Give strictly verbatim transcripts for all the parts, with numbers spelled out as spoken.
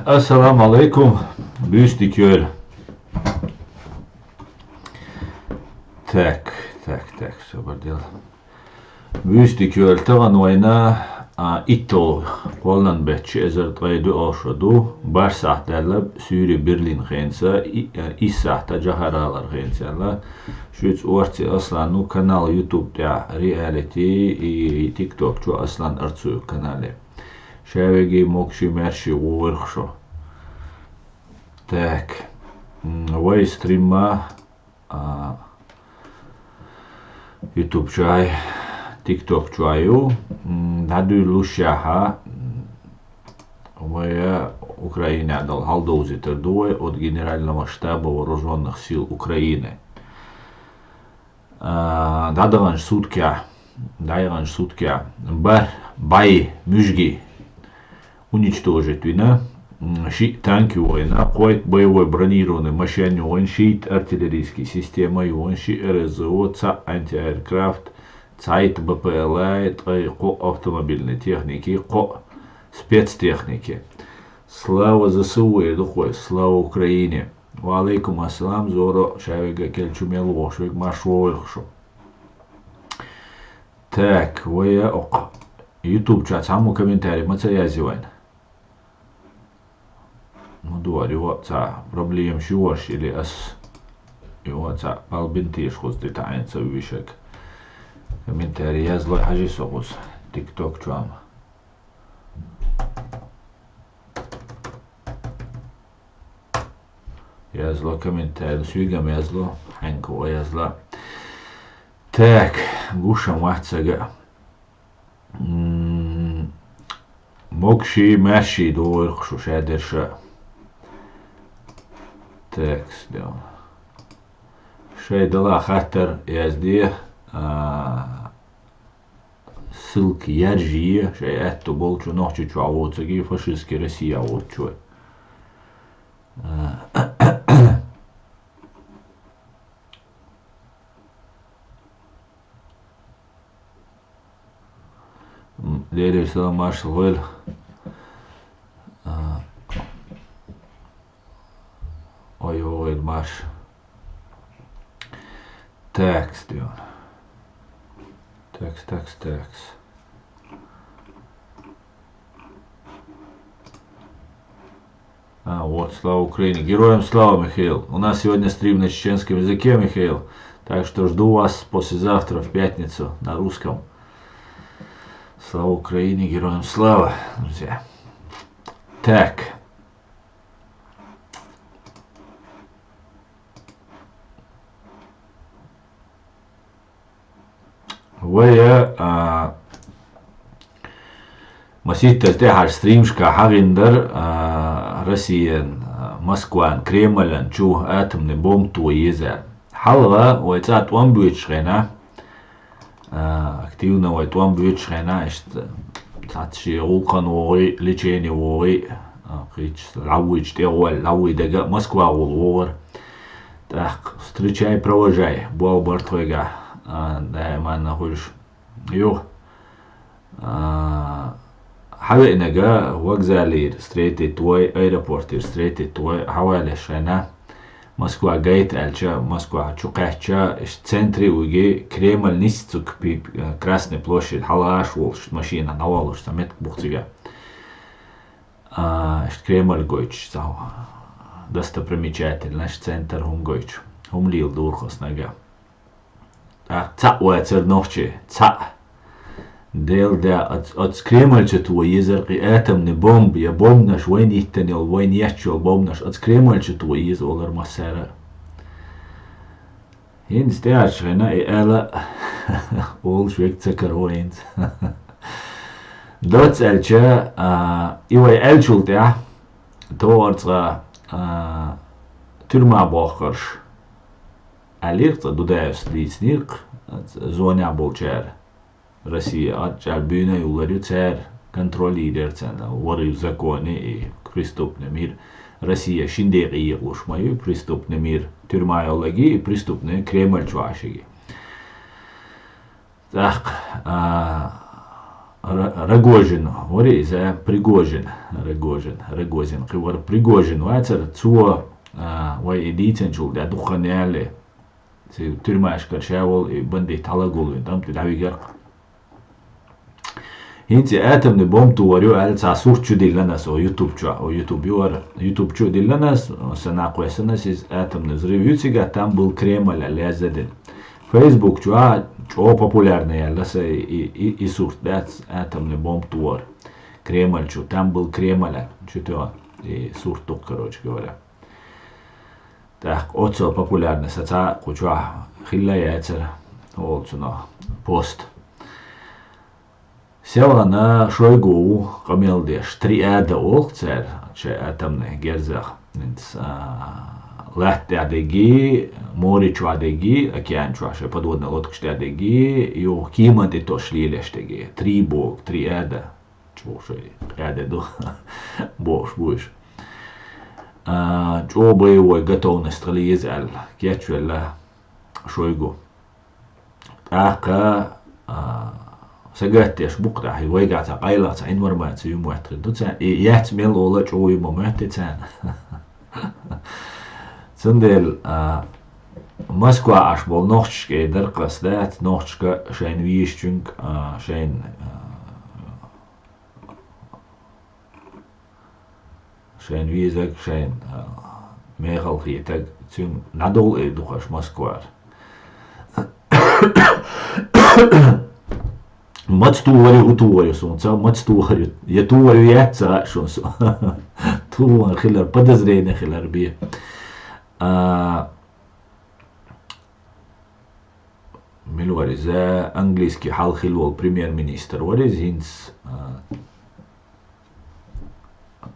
Ассаламу алейкум, буьйса дика йойла. Так, так, так, всё, бордел. Буьйса дика йойла, тахана вайна, а, итталгӀа кхоалгӀа бетта ши эзар ткъе доьалгӀа шо ду, бархӀ сахьат даьлла Суьйре Берлин хенца, и-, а, исс сахьат Джахьаралар хенца аьлла. Шуьца орци Аслан, ну, канал YouTube тӀехь, реалити, и TikTok чу Аслан Арцуев канале. Шаверга могаши маьрши гӀойрху шо. Так. М, вай стримма, а, YouTube чу ай, TikTok чу ай ю. М, дӀадуьйлуш яхьа, м, вай Украина дал хьалдовзитар ду вай от Генерального штаба вооружённых сил Украины. А, дӀадаханчу суткехь, дӀаяханчу суткехь бархӀ бӀай муьжги уничтожить вина, м, шиъ танк йогӀийна, кхойтта боевой бронированный машен йогӀийна, шийтта артиллерийский система йогӀийна, шиъ РСЗО, цхьаъ антиаэркрафт, цхьайтта БПЛА, ткъе кхоъ автомобильный техники, кхоъ спецтехники. Слава ЗСУ, эр ду-кх вай, слава Украине! Ва алейкум ассалам, Зоро, шаверга кхел чу мел вогӀуш верг, марша вогӀийла шу. Так, вай а оккха. YouTube чохь цхьаммо комментарий ма ца язйи вайна? Ма дора, юха а цхьа проблема ю ваша или ас? Юха а цхьа палбина теша кхуза тӀе таӀийна ца вуьйшаг. Комментарий язлой, хьажи со кхуза, TikTok чохь-м. Язло комментарий, суьйгам язло, хьаьнга вай язла. Так, гуш-м вац ца ган. М, могаши, маьрши догӀийла-кх шу шадерша. Так, сдел. Шайн дала хаттар язде, а, ссылка яржае, шайн аьтто болчу Нохчийчохь воцург, фашистский Россия воцучой. А, М, Делера салам, маршалла гӀойла. А, ой, йогӀийла марш. Такс, ден. Такс, такс, такс. А, вот, слава Украине. Героям слава, Михаил. У нас сегодня стрим на чеченском языке, Михаил. Так что жду вас послезавтра, в пятницу, на русском. Слава Украине, героям слава, друзья. Так. Вай, а, маситтаза тӀаьхьарчу стримашкахь хьахийна дара, а, Россиян, а, Москван, Кремлан чу атомный бомба тохо еза. Хьалха вай цӀа тӀом боьдучу хенахь, а, активно вай тӀом боьдучу хенахь, иштта цхьацца шен гӀуллакхана вогӀий, лечение вогӀий, а, кхечу лаввуьйчу тӀе гӀолла, лаввуьй дага Москва гӀула вогӀар. ТӀаккха встречай, провожай, болх бара тхойгахь, а, даиманна хуьлуш. Юха, а, хьавеънарг вокзалера встретить вой, аэропортера встретить вой, хьавалеш шайна Москва гайта аьлча, Москва чу кхаьчча, иштта центре уьгий, Кремль нисса цу кпи-, Красный площадь хьалха аш волуш, машина дӀаваллуш цхьа меттиг бу-кх цигахь. А, иштта Кремль гойтуш, цхьа достопримечательность, центр хӀума гойтуш. ХӀума леладора-кх ас нагахь. ТӀаккха цхьаъ вацара нохчи, цхьаъ. Делан да, оц-, оцу Кремль чу тохо езара кхин атомный бомба, я бомбанаш, вайна йиттина йолу, вайна етташ йолу бомбанаш, оцу Кремль чу тохо еза олура массара а. ХӀинца тӀаьхьарчу хенахь и ала олуш верг ца каро хӀинца. Доцца аьлча, а, и вай аьллачул тӀаьхьа тохара цкъа, а, туьрма бохкарш аьллера-кх цкъа, Дудаевс дийцинера-кх, зонехь болчара. Россия ачча буьйна а юллар ю, цара контроль йийр яра царна, вара ю законе и преступный мир. Россия шина декъе екъалуш ма ю, преступный мир, туьрма йоллаги и преступный Кремль чу Ӏашиги. ТӀаккха, а, Ра-, Рогожин, вари иза Пригожин, Рогожин, Рогозин, кхы вара Пригожин вацара, цо, а, вай и дийцинчул дӀа дукха хан яле. Ци тюрьмашкара ша вол и бандит хьалагулвин, тӀам тӀе дӀавигар. ХӀинца атомный бомба тохар ю аьлла, цхьа сурт чу диллина со YouTube чу, о, YouTube ю ара, YouTube чу диллина, сан накъоссана, сиз атомный взрыв ю цига, там был Кремль, аьлла, яззадин. Facebook чу а чӀо популярный яьлла са и, и, и, и сурт дац, атомный бомба тохар. Кремль чу, там был Кремль, а, чу то, и сурт ду, короче говоря. ТӀаккха оцо популярный са цхьа кху чохь хилла яцара, олу цунах пост. Селхана Шойгу ву къамел деш, триада олу цара, шайн атомный герзах, хӀинца, а, латта тӀехь дегий, море чохь дегий, океан чохь шайн подводный лодкаш тӀехь дегий, юха кеман тӀе тосуш лелаш дегий, три боху, триада. ЧӀогӀа шайн къаьда ду, бохуш бу уьш. А, чӀогӀа боевой готовность хила еза аьлла, кечвелла Шойгу. ТӀаккха, а, сагатдеш бу-кх тӀаккха, вайгахь цхьа къайлаха цхьа информаци ю моьттур ду царна. И яц мел ола чӀогӀа ю ма моьтту царна. Цундела, а, Москва Ӏаш болу нохчашка эр дара-кх ас, дац, нохчашка шайна везачуьнга, а, шайна, а, шайна везарг, шайна, а, мехала хетарг, цуьнга дӀадовла эр ду-кх аш Москвара. Маца тухур ю, хӀун тухур ю суна ца, маца тухур ю, я тухур ю, яц ца хаьа шуна со. Тухур хилар, подозрение хилар бен. А, мила вара иза, английский хьалха хилла волу премьер-министр вара иза, хӀинца, а,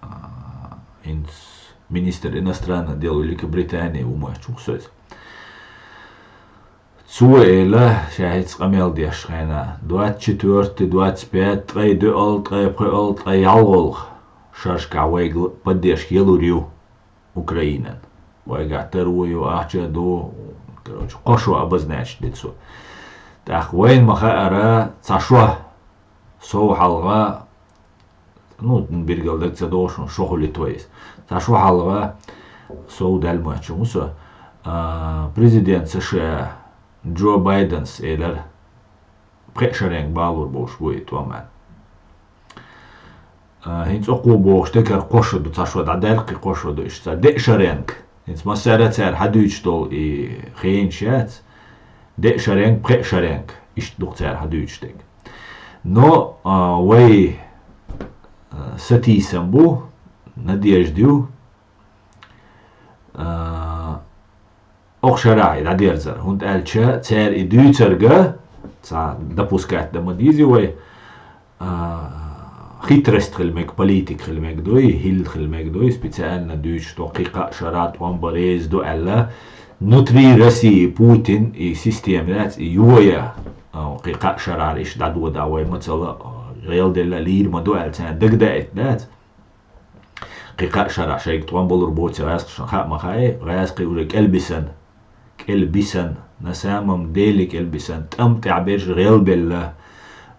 а, хӀинца министр иностранных дел Великобритании ву моьттуш ву со иза. Цо элира, ша хӀинца къамел деш хенахь, двадцать четвёртый, двадцать пятый, ткъе доьалгӀа, ткъе пхоьалгӀа, ткъе ялхолгӀа шарашкахь вайга поддержка ялур ю Украинан. Вайгахь таро ю, ахча а ду, короче, кхо шо обозначить дира цо. ТӀаккха вайна ма-хаара, цхьа шо сов хьалха, ну, билггал дага ца догӀу шуна, шо хуьлуьйту вай иза. Цхьа шо хьалха сов даьлла моьттуш ву со, а, президент США Джо Байденс элира, пхеа шаренга балор болуш бу и тӀом аьлла. А, хӀинца окхо бохуш декара кхо шо ду, цхьа шо дӀадаьлла, кхин кхо шо ду, иштта цхьа деа шаренга. ХӀинца массара а цара хьадуьйцуш долу и хенаш яц, деа шаренга, пхеа шаренга, иштта ду-кх цара хьадуьйцуш дерг. Но, а, вай, а, сатийсам бу, надежда ю, а, окху шарахь и дӀадерзар, хӀунда аьлча цара и дуьйцург, цхьа допускать дан ма деза вай, а, хитрость хила мега, политика хила мега дуй, хӀилла хила мега дуй, специально дуьйцуш ду, кхин кхаа шарахь тӀом бан реза ду аьлла, внутри России Путин и система яц, и йоя, а, кхин кхаа шарахь иштта дӀадода вай мацалла, а, гӀелделла лийр ма ду аьлла, царна дагадаийта дац. Кхин кхаа шарахь шайга тӀом балур боций гӀаьскхашна хаа ма хаьа, гӀаьскхий уже кӀелбисана, кӀелбисана, на самом деле кӀелбисана, тӀам тӀехь берш гӀелбелла,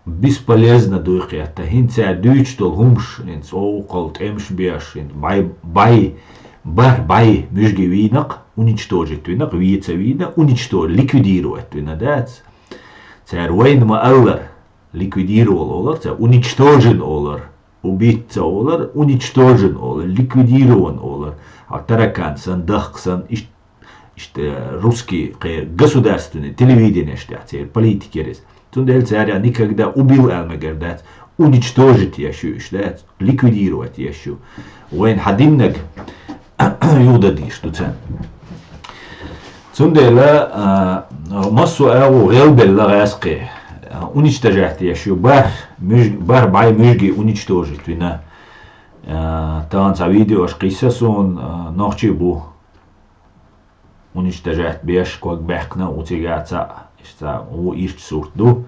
бесполезно дуй кхетта. ХӀинца цара дуьйцуш долу хӀумаш, хӀинца овхал тӀемаш беш, хӀинца бай, бай, бархӀ бӀай муьжги вийнакъ, уничтожить винакъ, веца вийна, уничтожить, ликвидировать вина дац. Цара вайна ма-аллара, ликвидировал олар цара, уничтожен олар. Убийца олар, уничтожен олар, ликвидирован олар. А таракан сан, дахка сан, иш-, иштта русский кхе государственный телевиденеш тӀехь церан политикерис. Цундела цара никогда убил аьлла мегар дац, уничтожить еш ю уьш дац, ликвидировать еш ю. Вайна хьан диннаг юхададийш ду царна. Цундела, а, массо а агӀо гӀелбелла гӀаьскхи, а, уничтожать еш ю, бархӀ муьж-, бархӀ бӀай муьжги уничтожить вина. А, тахана цхьа видеош кхийса суна, а, нохчий бу уничтожать беш, ког баьккхина, у цигахь цхьаъ, иштта цхьа ву иштта сурт ду.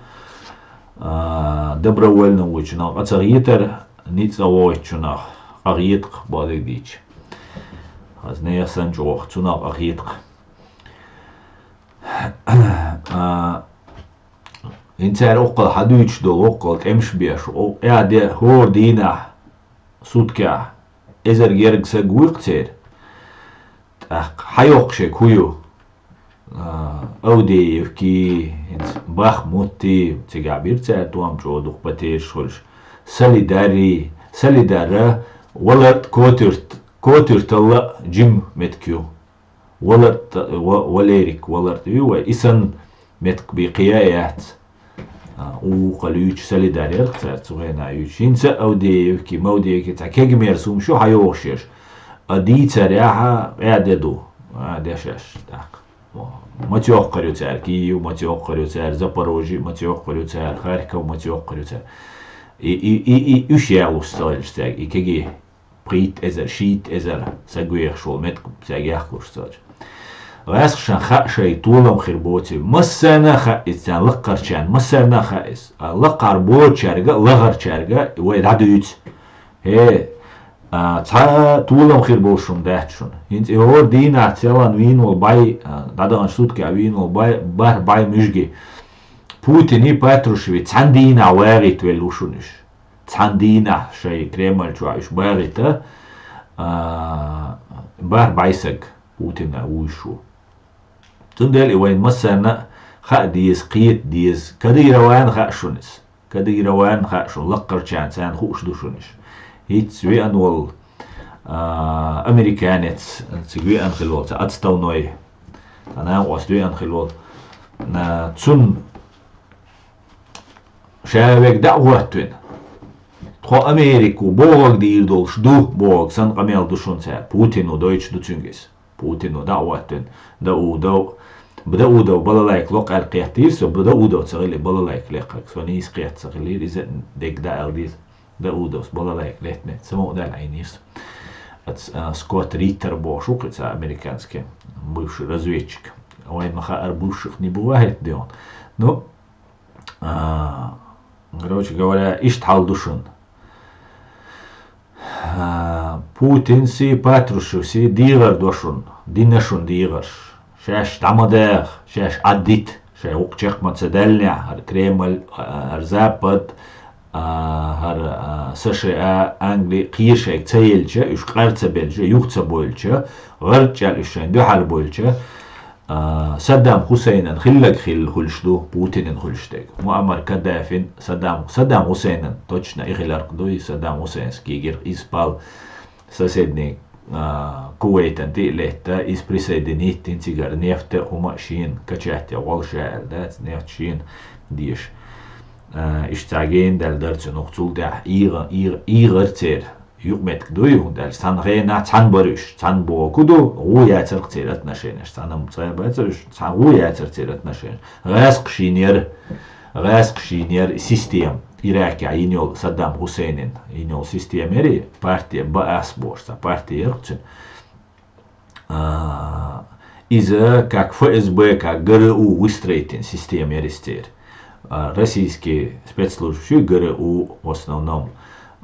А, добровольно вуйчунах къа ца хетара, ницкъ а войтучунах къа хетакх, базиг дийча. Хаза нехан санна чӀогӀа, цунах къа хетакх. А, ХӀинца цара оккхал хьадуьйцуш долу, оккхал тӀемаш беш, о-, э, де, хӀора дийнахь, суткехь, эзар герга саг вуй-кх церан. ТӀаккха хьайоккхуш ерг хӀун ю? А, Авдеевки, хӀинца Бахмутти, цигахь бира цара том чӀогӀа дукха потеряш хуьлуш. Солидари, Солидара, валар а котуьрт-, котуьрталла а жима меттиг ю. Валар а, ва-, Валерик, валар а ю вай, и санна меттиг бен кхин а яц. А, вукхо луьйчу Солидар яра-кх цара цу хенахь юьйцуш. ХӀинца а Авдеевки, Мавдеевки цхьа кегамерса хӀумаш ю хьайогӀуш ерш. А дийцарехь а де ду, а де шаьш тӀаккха. Маца йоккхур ю цара Киев, маца йоккхур ю цара Запорожье, маца йоккхур ю цара Харьков, маца йоккхур ю цара. И, и, и, и уьш ялуш ца хилча цаьрга, и кегий пхийтта эзар, шийтта эзар саг вехаш волу меттиг цаьрга яхкалуш ца хилча. ГӀаьскхашна хаьа шайга толам хир боций, массарна а хаьа иза царна лаккхарчарна, массарна а хаьа иза. А лаккхара боцучаьрга а, лахарчаьрга а вай дӀадуьйцу. ХӀей, а, цхьа а толам хир болуш хӀума дац шуна. ХӀинца и хӀора дийнахь цӀелан вийна волу бӀе, а, дӀадаханчу суткехь вийна волу бӀе, бархӀ бӀе муьжги. Путиний, Патрушеви цхьана дийнахь вагӀийтавелла ву шуна уьш. Цхьана дийнахь шайн Кремль чохь уьш багӀийта, а, бархӀ бӀе саг Путина вуьйш ву. Цундела и вайн массарна а хаа деза, кхета деза. Кадыровна хаа шуна иза. Кадыровна хаа шуна, лаккхарчарна царна хууш ду шуна уьш. ХӀинца веана волу, а, американец, цига веана хилла волу, цхьа отставной, цхьа накъост веана хилла волу, а, цунна ша вега дӀа а хӀоттавина. Тхо Америко бохург дийр долуш ду, бохург санна къамел ду шуна цара. Путино дойтуш ду цуьнга иза. Путино дӀа а хӀоттавина. Даудов, Даудов балалайка локъаьрга кхеттийра со, Даудов ца хилли балалайка лекхарг. Со нийса кхетта ца хилира, иза а дерг дӀа аьлла деза. Даудовс балалайка леттина, ца ма-, Ӏийна йиш. Ац, а, Скотт Риттер бохуш ву кхин цхьа американский, бывший разведчик. Вайн ма хаара, бывших не бывает, де он. Ну, а, короче говоря, иштта хьал ду шуна. А, Путинси, Патрушевси дийгӀар до шуна, дина шуна дийгӀарш. Шаьш дӀа ма даха, шаьш Ӏаддита, шайн вукху чекх ма ца даьллинехь, хӀара Кремль, а, хӀара Запад, а, хӀара, а, С Ш А, Англи кхера шайга ца елча, уьш къар ца белча, юха ца бойлча, гӀарчӀел уьш шайн дуьхьал бойлча, а, Саддам Хусейнан хилларг хилла хуьлуш ду, Путинан хуьлуш дерг. Муаммар Каддафин, Саддам, Саддам Хусейнан, точно, и хиларх дуй, Саддам Хусейнс кийгира иза пал соседний, а, Кувейтан тӀе а летта, иза присоединить дина цигара нефть а, хӀума а шена качать я гӀол ша аьлла дац, нефть шена деша. А, иштта цхьа гена даьлла дара цуьнан, цул тӀаьхьа ийгӀа-, ийгӀа-, ийгӀар церан. Юкъаметтиг дуй, хӀунда аьлча цхьана хенахь цхьана бара уьш, цхьана боху ду, гӀо яцарх церан отношенеш, цхьана ма цхьа бацара уьш, цхьана гӀо яцара церан отношенеш. ГӀаьскхашна яра, гӀаьскхашна яра система, Иракехь йина йолу Саддам Хусейнин йина йолу система яра, партия Баас бохуш, цхьа партия яра цуьнан. А, иза как Ф С Б, как Г Р У выстроить йина система яра иза церан. А, российский спецслужбаш ю, Г Р У в основном,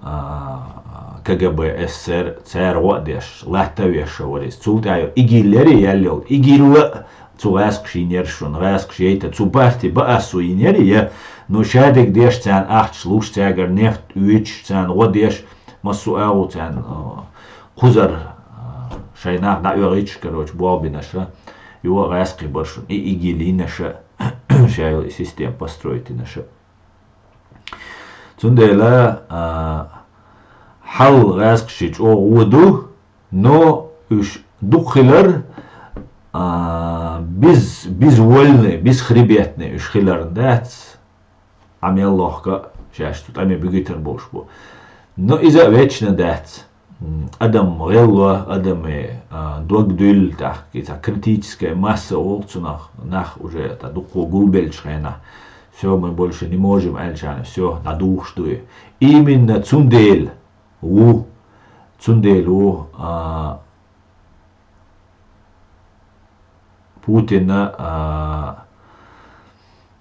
а, К Г Б С С Р, цара гӀо а деш, латта а веш вара иза. Цул тӀаьхьа ИГИЛ яра яьлла йолу. ИГИЛ а цу гӀаьскхашна йина яра шуна, гӀаьскхаша яйта. Цу партия Баасо йина яра я, ну, шадерг деш царна ахча луш, цаьргара нефть оьцуш, царна гӀо деш, массо а агӀо царна, а, кхузара, а, шайн нах дӀаоьгӀуьйтуш, короче, болх бинарш, юха а гӀаьскхий бара шуна, и ИГИЛ йинарш, ша йолу и система построить йинарш. Цундела, а, хьал гӀаьскхашна чӀогӀа вон ду, но уьш дукха хилар, а, без-, безвольный, бесхребетный уьш хиларна дац. Ӏа мел лохка а шаьш цу тӀаме буьгуьйтур болуш бу. Но иза а вечно дац. М, адам гӀелло, адаме, а, дог дуьллу, тӀаккха цхьа критическая масса олу цунах, нах уже та дуккха гулбеллачу хенахь. Всё, мы больше не можем, аьллачарна, всё, дӀадухуш ду и. Именно цундела ву, цундела ву, а, Путина, а,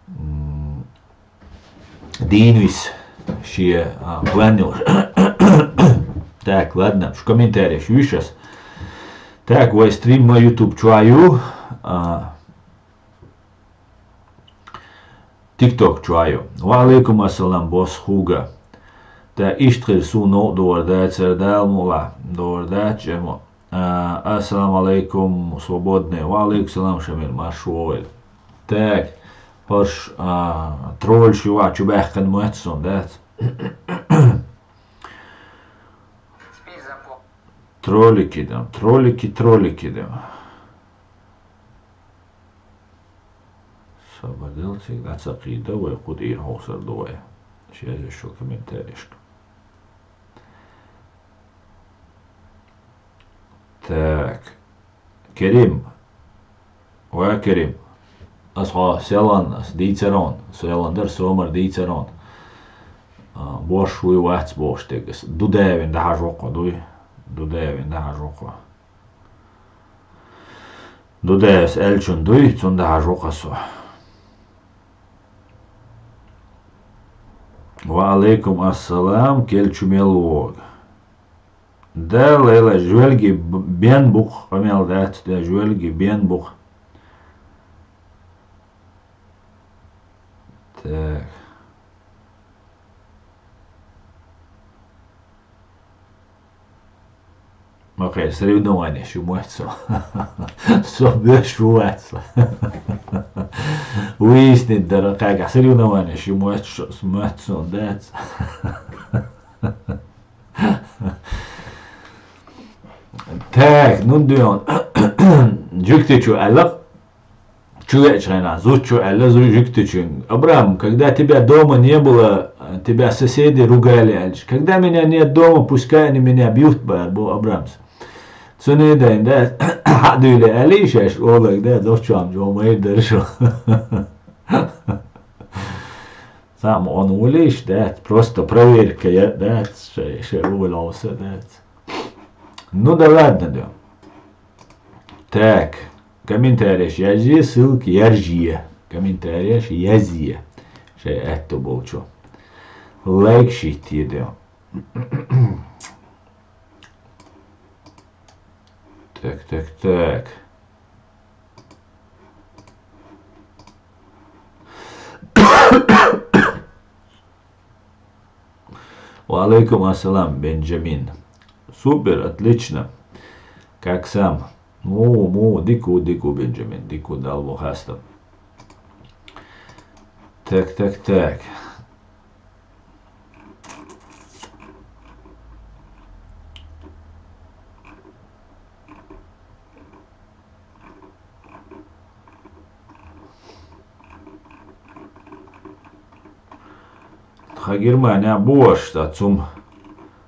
м, дийна вис шен, а, план йолуш. Так, ладно, шу комментарий шу вуьйш ас. Так, вай стрим ма YouTube чохь ю. А, TikTok чу а ю. Ва алейкум ассалам, босс хуга. Та иштта хир су новкъа дора дацара, Дала мукъ лахь, дора дац чӀема. А, ассаламу алейкум, свободный. Ва алейкум салам, Шамил, марш вогӀийла. Так, хӀорш, а, тролльш юкъа чу баьккхина моьтту суна, дац? Троллики да, троллики, троллики да. Собар де, цига а ца кхийда, вай кху тӀера хьовсур ду вай. Ши эзар шо комментарийшка. Так. Керим. Ва Керим. Ас хьо селан, ас дийцарон. Селан дар сомар дийцарон. А, бош вуй вац бохуш дегас. Дудаевин дахьаш вокхо дуй. Дудаевин дахьаш вокхо. Дудаевс аьллачун дуй, цунна дахьаш вокхо со. Ва алейкум ассалам, келчу мел вогӀу. Да, лайла, жуьлги б-, бен букх, къамел дац, да, жуьлги бен букх. Так. Ма кхе, соревнованеш ю моьтту со. Со боьш ву вац. Выяснить дара, кхаьга соревнованеш ю моьтту шо-, моьтту со, дац. Так, ну дуьйон. Жуьгти чу аьлла, чу веача хенахь, зудчо аьлла, зу-, жуьгти чуьнга: «Абрам, когда тебя дома не было, тебя соседи ругали», аьлча. «Когда меня нет дома, пускай они меня бьют», баар бу Абрамс. Цуьнан дайн, да, хьа дуьйле аьлла шаьш олаг, да, зохчам жо майр дара шу. Сам он улиш, да, просто проверка, я, да, шей, шей уловса, да. Ну да ладно, да. Так, комментареш язъе, ссылка яржъе. Комментареш язъе. Шей аьтту болчу. Лайк шийтте, да. Так, так, так. Ва алейкум ассалам, Бенджамин. Супер, отлично. Как сам? Му, му, дику, дику, Бенджамин, дику, Дала ву хастам. Так, так, так. Тха Германия бу ваша, цхьа цум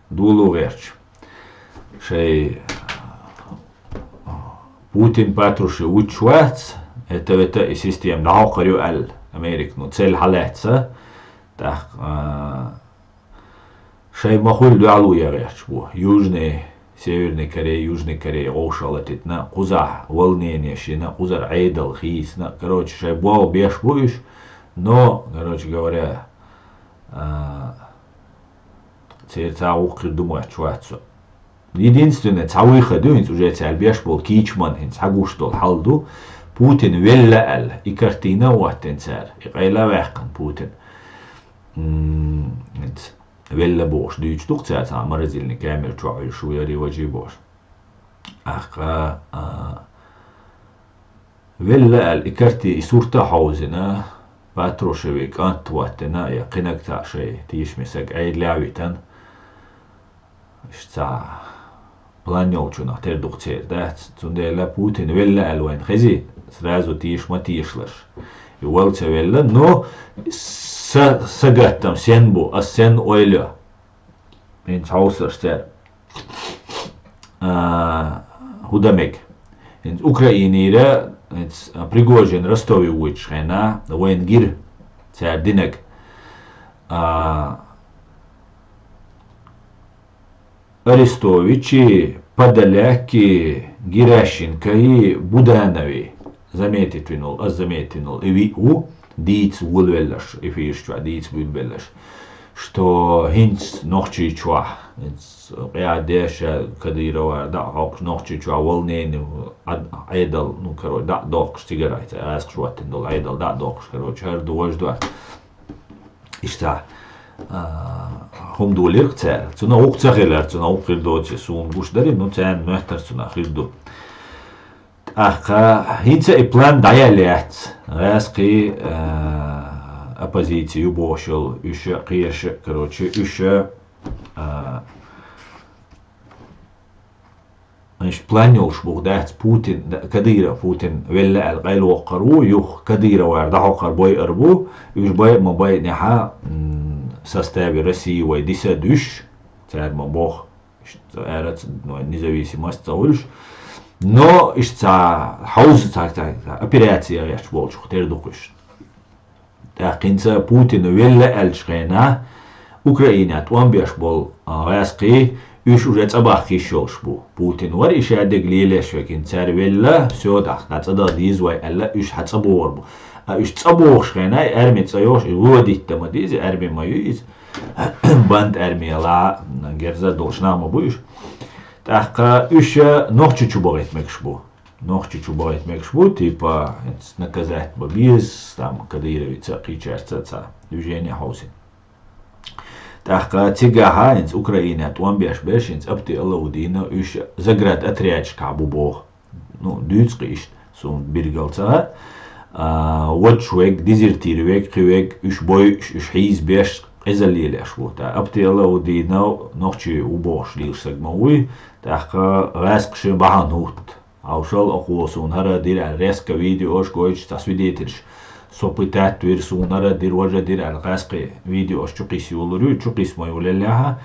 долу гӀерташ. Шей Путин Патрушев вуьтуш вац, это, это и система дӀахьокхур ю аьлла, Америка, ну, цель хьалаьцна, тӀаккха, а, шай ма хуьлу дуьхьал ву ян гӀерташ бу. Южный, Северный Корея, Южный Корея вовшах латитна, кхузахь волненеш йина, кхузара Ӏедал хийцина. Короче, шай болх беш бу уьш, но, короче говоря, а, церан цхьа гӀуллакх хир ду моьттуш вац со. Единственное, цхьа выход ю, хӀинца уже цаьрга беш болу кийчман хӀинца хьагуш долу хьал ду. Путин велла аьлла, и картина а хӀоттийна цара, и къайла а ваьккхина Путин. М, хӀинца велла бохуш дуьйцуш ду-кх цара, цхьа морозильный камера чохь уьш ву яри важи бохуш. Ахка, а, велла аьлла, и карти, и сурта а хьовзийна, Патрушеви кӀант а хӀоттийна, я кхинаг цхьа шай тешаме саг Ӏедалехь а витина. Иштта цхьа план йолчунах тера ду-кх церан, дац? Цундела Путин велла аьлла вайна хезий, сразу теша ма тешалаш. И вала ца велла, но са-, сагатта сен бу, ас сен ойла. ХӀинца хьовсаш цара. А, хӀун дан мега? ХӀинца Украинера, хӀинца Пригожин Ростове вуьйцуш хенахь, вайна гира цара динарг. А, Арестовичи, Подоляки, Геращенкои, Буданови заметить вина волу, ас заметить вина волу, и виъ ву дийца волавелларш, эфираш чохь дийца буьйлабелларш. что хӀинца Нохчийчохь, хӀинца къаьхьа деша Кадыровара дӀа а хьокхуш, Нохчийчохь волнение, Ӏад-, Ӏедал, ну, короче, дӀа а доккхуш, цигара гӀаскхаш хӀоттина долу Ӏедал дӀа а доккхуш, короче, хӀара ду, важа ду аьлла. Иштта, а, хӀума долийра цара. Цунах гӀуллакх ца хилар, цунах гӀуллакх хир доций, суна гуш дарий, ну, царна моьттура цунах хир ду. ТӀаккха хӀинца и план дӀаяьлла яц. ГӀаьскхий, а, оппозици ю бохуш йолу, уьш а, кхераш а, короче, уьш а, а, значит, план йолуш боху дац Путин, Кадыров Путин велла аьлла къайлавоккхур ву, юха Кадыровара дӀахьокхур бойур бу, уьш бай а ма байъинехь, м, в составе России вай дисад уьш, цара ма боху. Иштта аьлла ца, ну, независимость ца хуьлуш. Но иштта ца хьовза ца, ца, ца операция гӀерташ болчух тера ду-кх уьш. ТӀаккха хӀинца Путина велла аьллачу хенахь Украинехь тӀом беш болу, а, гӀаьскхий, уьш уже цӀа бахка йиш йолуш бу. Путин вара и шадерг лелош верг, хӀинца цара велла, всё, тӀаккха цӀа даха деза вай аьлла, уьш хьан цӀа бохур бу. А уьш цӀа бохуш хенахь, и арми цӀа йолуш, и выводить дан ма деза, арми ма ю иза. Банд армела герза долуш нах ма бу уьш. ТӀаккха уьш Нохчийчу бахийта мегаш бу. Нохчийчу бахийта мегаш бу, типа, наказать бан беза, там, Кадыровца, кхечаьрца цхьа движение хьовсийна. ТӀаккха цигахь хӀинца Украинехь тӀом беш берш, хӀинца Апти Алаудинов, уьш заградотрядчикахь бу боху. Ну, дуьйцу-кх иштта, суна билгал ца хаьа. А, вочу верг, дезертир верг, кхин верг, уьш бойуш, уьш хьийзабеш, къизалла лелош ву. ТӀаккха Апти Алаудинов нохчи ву бохуш лелаш стаг ма вуй, тӀаккха гӀаьскхаша бахьана хӀутту. Хьовсал, оха суна хӀара дира аьлла, резко видеош гойтуш цхьа свидетельш. Со пытать вира, суна хӀара дира, важа дира аьлла, гӀаьскхи видеош чу кхийса йолур ю, чу кхийса ма йолу эллехьа.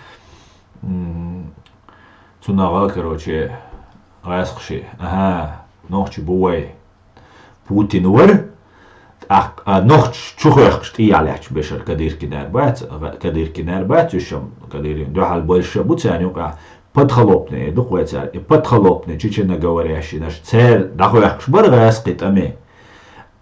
М, цунах, короче, гӀаьскхаша: «Аха, нохчи бу вай». Путин вара, тӀаккха, а, нохчаш чу хехкаш тӀехьа лаьтташ бешара Кадыркинара бац, Кадыркинара бац, уьш-м Кадыркина дуьхьал болуш а бу царна юкъахь, подколлопный ду-кх вай цара, и подколлопный чеченоговорящийнаш, цара дӀахоьхкуш бара гӀаьскхи тӀаме.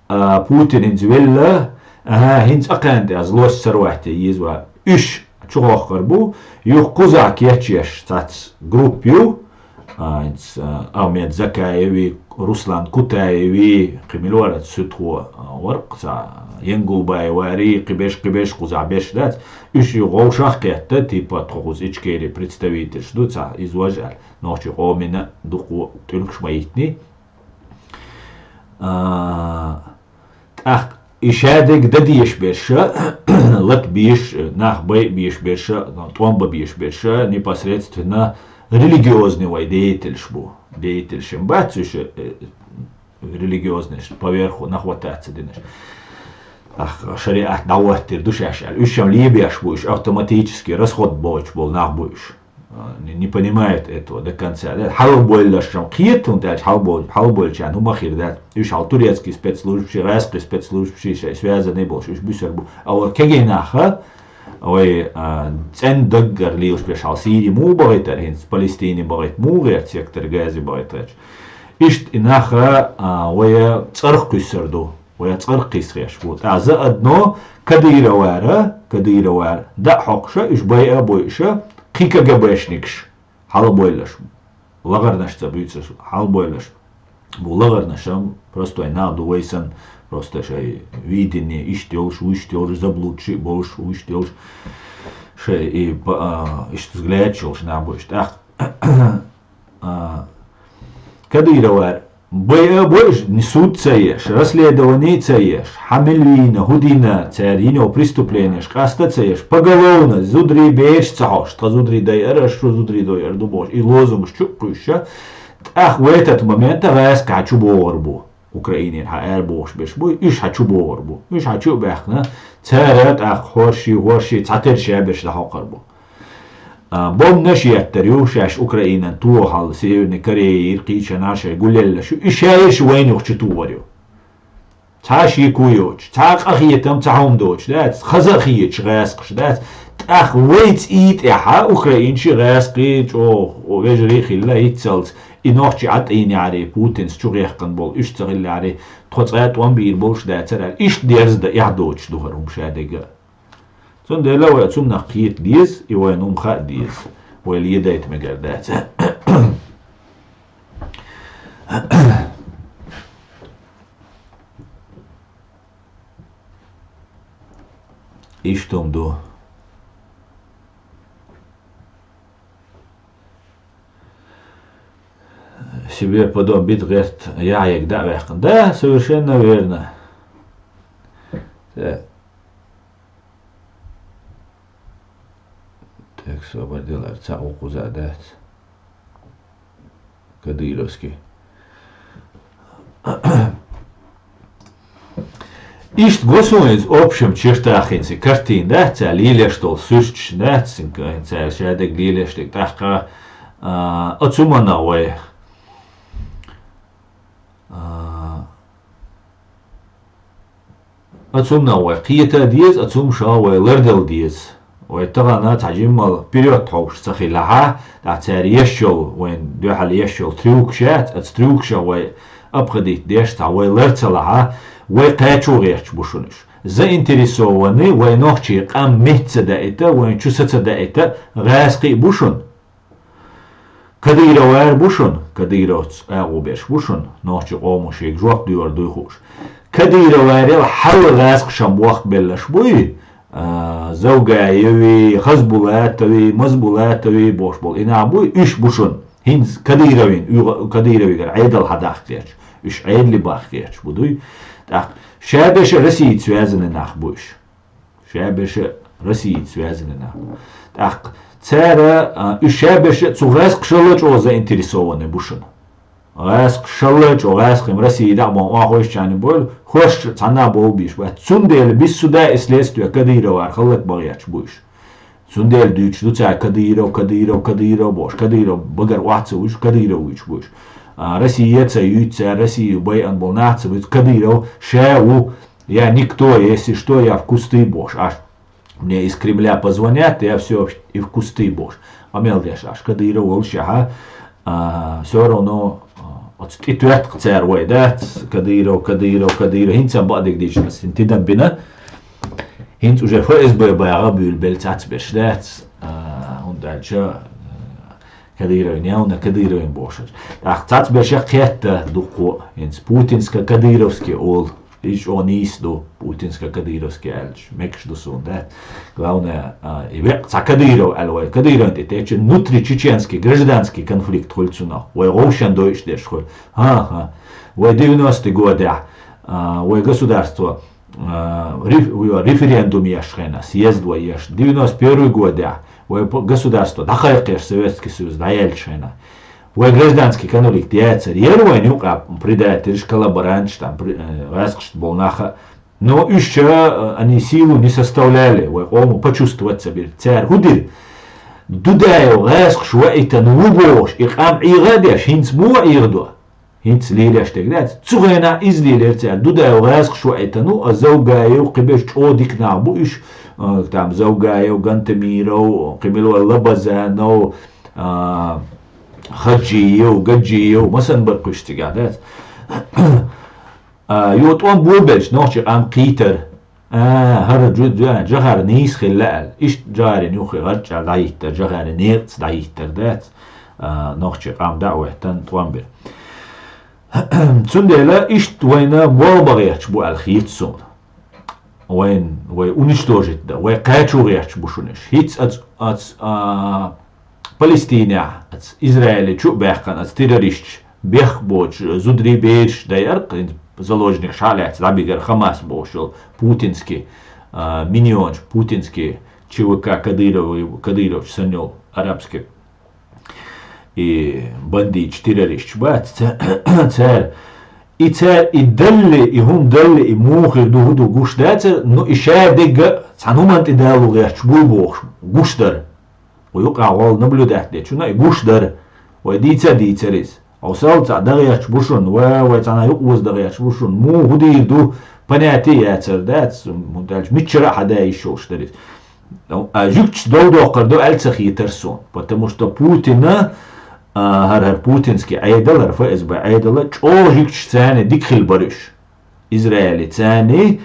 А, Путин хӀинца велла, аха, хӀинца а кхаьнна тӀе аз лосса ца роьттий еза ван. Уьш чухохкар бу, юха кхузахь кечъеш цац группа ю, а, хӀинца, а, Ахмед Закаеви, Руслан Кутаеви, кхин мила вара цу тхо, а, вара-кх цхьа Янгулбаевари, кхин берш, кхин берш кхузахь берш дац. Уьш и вовшах а кхетта, типа тхо кхуза Ичкери представительш ду, цхьа иза важа аьлла, нохчийн къомана дукха тӀулгаш ма йитиний. А, тӀаккха и шадерг дан дезаш берш, лата безаш, нах байа безаш берш, тӀом бан безаш берш, непосредственно религиозный вай деятельш бу. Деятельш-м бац уьш, э, религиозныйш, поверху нахвататься динарш. Ах, шариат дӀахӀоттийр ду шаьш аьлла. Уьш-м лебеш бу, уьш автоматически расход бойтуш болу нах бу уьш. А, не, не понимает этого до конца, да? Хьалабойлаш-м кхета, хӀунда аьлча хьалабой-, хьалабойлачарна хӀума хир дац. Уьш хьал турецкий спецслужбаш, гӀаьскхи спецслужбаш, шайн связанный болуш, уьш буьсур бу. А вай кегий нах, вай, а, цӀен даггара лелаш берш хьал Сири муха бахийтара хӀинца, Палестине бахийта муха гӀерта, сектор Газе бахийтарча. Иштта и нах, а, вай цӀарах кхуьссур ду. Вай цӀарах кхийсхеш бу. ТӀаккха заодно Кадыровара, Кадыровара дӀа а хьокхуша, уьш байа а бойуша, кхин КГБшникаш хьалабойлаш. ЛагӀарнаш ца буьйцуш, хьалабойлаш. Бу лагӀарнаш-м простой нах ду вай санна, просто шайн видение иштта йолуш, вуьшта йолуш, заблудший болуш, вуьшта йолуш, шайн и ба-, а, иштта взглядаш йолуш нах бу уьш. ТӀаккха А, Кадыровар, бай а бойуш, ни суд ца еш, расследование ца еш, хьан мила вийна, хӀун дина, цара йина йолу преступленеш къаста ца еш, поголовно, зударий бераш ца хьош, тхан зударий дайар, аш шу зударий дойар ду бохуш, и лозунгаш чу а кхуьйша, тӀаккха в этот момент гӀаьскхи хьан чу богӀур бу. Украинера хьан ара бохуш берш бу, уьш хьан чу богӀур бу. Уьш хьан чу а баьхкина, цара тӀаккха хӀорший, хӀорший цхьатерра шаберш дӀахьокхур бу. А, бомбанаш еттар ю, шаьш Украинан тохал, Северный Корея, ирхъийчана шайн гулеллаш ю, и шаьш вайна юха чу тухур ю. Цхьа шеко йоцуш, цхьа къахетам, цхьа хӀума доцуш дац, хаза а хеташ гӀаьскхаш дац. ТӀаккха вай цӀий тӀехьа украинчий, гӀаьскхий, чӀогӀа вежарий хилла, хӀинццалц и нохчий Ӏатийна яхьарий, Путинца чу гӀехкан болу, уьш ца хилла яхьарий, тхо цкъа а тӀом бийр болуш дацара аьлла, иштта дерза дан эхь доцуш ду хӀара хӀума шадерг а. Цундела вай цунах кхета деза, и вайна хӀума хаа деза. Вай ледайта мегар дац. Иштта хӀума ду. Себе подобно бит гӀерт яхьег дӀа а ваьккхина. Да, совершенно верно. Э, так, собар дела, цхьа укхаза дац. Кадыровский. Иштта го суна иза общем чертах хӀинца картина дац, цара лелаш долу суьрташ дац, цара шадерг лелаш дерг тӀаккха, а, оцу манна вай. А, оцунна вай кхета а деза, оцу хӀуманах вай лардала деза. Вай тахана цхьа жиммал вперёд хьовш ца хилахьа, тӀаккха цара еш йолу, вайн дуьхьал еш йолу трюкаш яц, оцу трюкашах вай обходить деш цхьа вай лар ца лахьа, вай кхачо гӀерташ бу шуна уьш. Заинтересованный вай нохчий къам меца ца даита, вайн чу са ца даита, гӀаьскхий бу шуна. Кадыровар бу шуна, кадыровц агӀо берш бу шуна, нохчи къомо шега жоп доьхур дуй хууш. Кадыроварел хьалла гӀаьскхашан бохк беллаш буй, а, Завгаеви, Хазбулатови, Мазбулатови бош болу и нах буй, уьш бу шуна. ХӀинца Кадыровин, уьгӀа-, Кадыровигара Ӏедал хьадахкхерч, уьш Ӏедали бахкхерч бу дуй. ТӀаккха ша берша Российца связанный нах бу уьш. Ша берша Российца связанный нах. ТӀаккха цара, а, уьш ша берша цу гӀаьскхашалла чӀогӀа заинтересованный бу шуна. ГӀаьскхашалла чӀогӀа, гӀаьскхим Россия дӀа а бан охьахойшчарна бойла, хӀорш цхьанна а бовла бийш бац. Цундела без суда и следствия Кадыровар хӀаллак бан гӀерташ бу уьш. Цундела дуьйцуш ду цара Кадыров, Кадыров, Кадыров бохуш. Кадыров багара охьа ца вуьйцуш, Кадыров вуьйцуш бу уьш. А, Россия ца юьйцу цара, Россия байъан болу нах ца вуьйцу, Кадыров ша ву, я никто, если что, я в кусты бохуш. Аш мне из Кремля позвонят, я всё и в кусты бохуш. Къамел деш аш Кадыров волушехьа, а, всё равно, а, оцу тӀе тоьтту цара вай, дац? Кадыров, Кадыров, Кадыров. ХӀинца бакъдерг дийцича, ас хӀинца тидам бина. ХӀинца уже ФСБ багӀа буьйлабелла цхьацберш, дац? А, хӀунда аьлча, а, Кадыровин явна, Кадыровин бохуш. ТӀаккха цхьацбершех кхетта дуккха а, хӀинца путинско-кадыровский олу. Иза чӀогӀа нийса ду, путинско-кадыровский аьлча, мегаш ду суна, да? Главное, а, и веккъа цхьа Кадыров аьлла вай. Кадыровн тӀе теча внутричеченский, гражданский конфликт хуьлу цунах. Вай гӀовшан дойуш дерш хуьлу. ХӀан-хӀа. Вай девяностый годехь, а, вай государство, а, реф-, вай референдум еш хенахь, съезд вай еш. Девяносто первый годехь вай п-, государство дӀакхайкхеш, Советский Союз дӀаяьллачу хенахь. Вай гражданский конфликт яцара. Яра вайн юкъа предательш, коллаборантш, там, при-, э, гӀаьскхашна болу наха. Но уьш, э, они силу не составляли, вай къомо почувствовать ца бира. Цара хӀун дира? Дудаев гӀаьскхаш ваийтина ву бохуш, и къам ӀийгӀа а деш, хӀинца муха ӀийгӀа до? ХӀинца лелеш дерг дац. Цу хенахь иза лелера цара. Дудаев гӀаьскхаш ваийтина ву, а Завгаев, кхиберш чӀогӀа дика нах бу уьш, а, там, Завгаев, Гантамиров, кхин мила вай Лабазанов, а, Хаджиев, Гаджиев, масанбаркхуьш цигахь дац. А, юха тӀом бу белча, нохчий къам кхийтар. А, хӀара жу-, жу-, Джохар нийса хилла аьлла. Иштта Джохарин юххе гӀарчӀ аьлла дӀахӀиттар, Джохарин некъаца дӀахӀиттар дац. А, нохчий къам дӀа а веттан, тӀом бира. Цундела иштта вайна болх бан гӀерташ бу аьлла хета суна. Вайн, вай уничтожить дан, вай кхачо гӀерташ бу шуна уьш. ХӀинца ац, ац, а, Палестинехь, ац Израиле чу а баьккхина, ац террористаш, бехк боцуш, зударий, бераш дайарх, заложникаш хьа а лаьцна дӀабигар Хамас бохуш йолу путинский, а, миньонаш, путинский ЧВК Кадыров-, Кадыровчу санна йолу арабский и бандиташ, террористаш бац, ца-, цара. И цара и далле, и хӀума далле, и муха хир ду, хӀун ду гуш дацара, ну, и ша дегга цхьана хӀуманна тӀе далу гӀерташ буй бохуш, гуш дара. Вай юкъа гӀолла наблюдать дечунна и гуш дара. Вай дийца а дийцара иза. Хьо сал цхьа дагӀерташ бу шуна, ва, вай цхьана юкъа ваза дагӀерташ бу шуна, муха хӀун дийр ду, понятие яцара дац, хӀунда аьлча миччара а хьадаь йиш йолуш дара иза. А жуьгташ дов доккхур ду аьлла ца хетара суна, потому что Путина, а, хӀара, хӀара путинский Ӏедал, хӀара ФСБ Ӏедала чӀогӀа жуьгташ царна дика хила бара уьш. Израиле царна,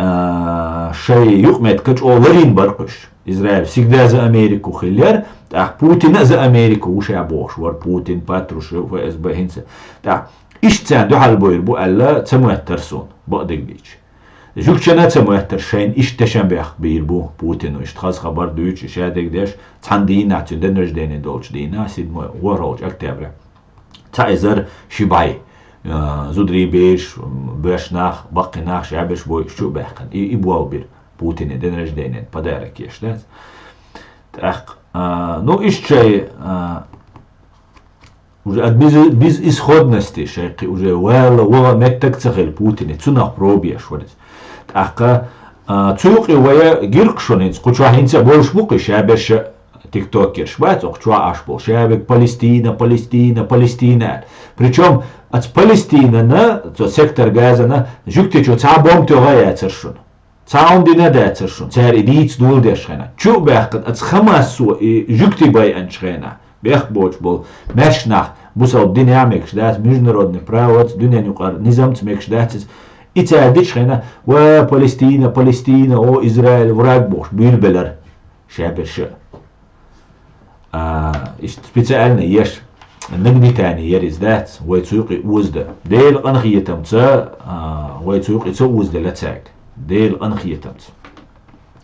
а, шай юкъметтиг чӀоагӀа ларийна бар уж. Израиль всегда за Америку хилар, тӀаккха Путин а за Америку ву ша бохуш вар, Путин, Патрушев, ФСБ хӀинца. ТӀаккха иштта царна дуьхьал бовр бу аьлла ца моьттар суна, бакъдерг дийцича. Жугташна а ца моьттар шайна иштта тешам бехк бийр бу Путину, иштта хаза хабар дуьйцуш, ша дерг деш, цхьана дийнахь цуьнан день рождения долчу дийнахь, седьмой, ворхӀалгӀачу октября. Цхьа эзар ши бӀе, а, зударий, бераш, боьрша нах, баккхий нах, шаьберш бу уьш чу а баьхкина. И, и болх бира Путине день рождения подарок еш, да? ТӀаккха, а, ну, иштта шай, а, уже от без-, безысходности шай кхин уже вала ваха меттиг ца хилла Путине, цунах проба еш вара иза. ТӀаккха, а, цу юкъе вай гиркхаш шуна хӀинца, кху чохь хӀинца а болуш бу кхин шаьберш а, тиктокерш бац, оха чохь Ӏаш болу. Шаьберг Палестина, Палестина, Палестина аьлла. Причем оцу Палестинана, цу сектор Газана, жуьгтичо цхьа бомба тоьхна а яцара шуна. Цхьа хӀума дина а дацара шуна. Цара и дийца дола деш хенахь. Чу а баьхкина, оцу Хамасо и жуьгти байинчу хенахь. Бехк боцуш болу маьрша нах, бусалба динехь а мегаш дац, международный правоца, дуьненан юкъара низамца мегаш дац иза. И цара дича хенахь, ва Палестина, Палестина, о, Израиль, враг бохуш, буьйлабелара шаьберш а. А, иштта специально еш, нагнетание яр иза дац, вай цу юкъе озадан. Делан къинхетамца, а, вай цу юкъе ца озаделла цаьрга. Делан къинхетамца.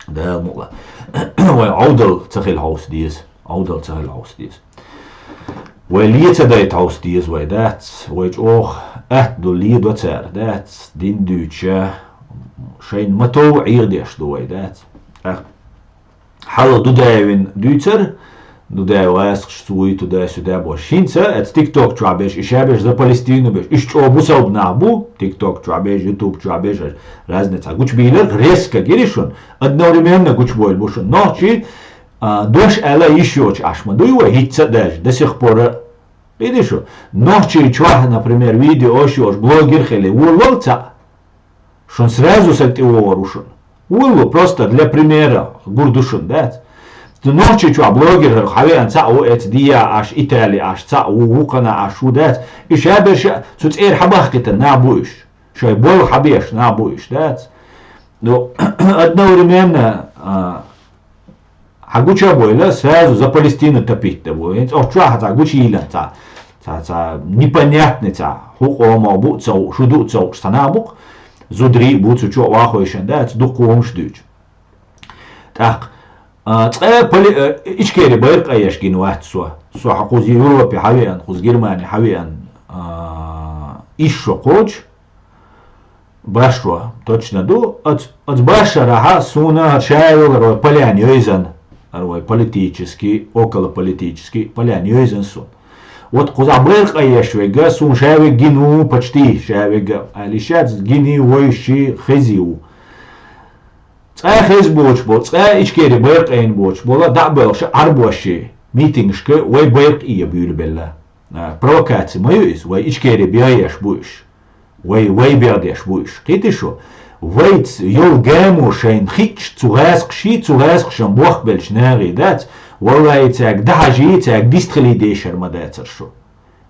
Дала мукъ лахь. Вай Ӏовдал ца хила хьовса деза. Ӏовдал ца хила хьовса деза. Вай ле ца дайта хьовса деза вай, дац. Вай чӀогӀа атта ду, ле до цара, дац. Дин дуьйцуша, шайна ма-тов Ӏехадеш ду вай, дац. Ах, хьалха Дудаевна дуьйцура, Дудаев гӀаскхаш цу вуй, туда-сюда бохуш. ХӀинца, аьлла, тикток чохь беш, и шаьберш за Палестину беш. Уьш чӀогӀа бусалба нах бу, тикток чохь беш, ютуб чохь беш, разница. Гучубийларх резко гири шуна, одновременно гучубойла бу шуна. Нохчий, а, дош аьлла йиш йоцуш Ӏаш ма дуй вай, хӀинца а даже, до сих пор а. Кхийтий шу? Нохчийчохь, например, видео йиш йоцуш блогер хили, волавелла цхьаъ. Шуна сразу саг тӀе вогӀур ву шуна. Вуллу, просто для примера гур ду шуна, дац? Цу Нохчийчохь блогер хӀара хьан веана цхьаъ ву, эца дия Ӏаш, Итали Ӏаш, цхьаъ ву, вукхана Ӏаш ву, дац? И шаьберш а цу цӀера хьабахкийтина нах бу уьш. Шайн болх хьабеш нах бу уьш, дац? Ну, одновременно, а, хьан гуча а бойла, сразу за Палестину топить дан бу. ХӀинца оцу чохь цхьа гуча йийла, цхьа, цхьа, цхьа непонятный цхьа, хӀу къомо бу а ца хууш, шу ду а ца хууш, цхьа нах бу-кх, зударий а бу цу чохь, вахойшан дац, дукха хӀумаш дуьйцу. ТӀаккха, а, цкъа поли-, а, Ичкери байракъ а еш гина вац со. Со хьан кхуза Европе хьан веана, кхуза Германи хьан веана, а, иш шо кхочу, Башо, точно ду. Оц, оц башарахьа суна хӀара шаьрал хӀара вай полян йойзан, хӀара вай политический, околополитический полян йойзан суна. Вот кхузахь байракъ а еш вегга, суна ша вегга гина ву, почти ша вегга, али шаьц гини, войши, хези ву. Цкъа хеза боцуш болу, цкъа Ичкери байракъ айна боцуш болу, дӀа а боьлхуш, Ӏарбоши митингашка вай байракъ ийа буьйлабелла. А, провокаци ма ю иза, вай Ичкери бегӀеш бу уьш. Вай, вай бегӀдеш бу уьш. Кхийтий шу? Вайца йолу гамо шайна хиъча, цу гӀаскхаший, цу гӀаскхашан бохбеллачу нахий дац, валлахӀи, цаьрга дахьажий, цаьрга дистхилий дешар ма дацара шу.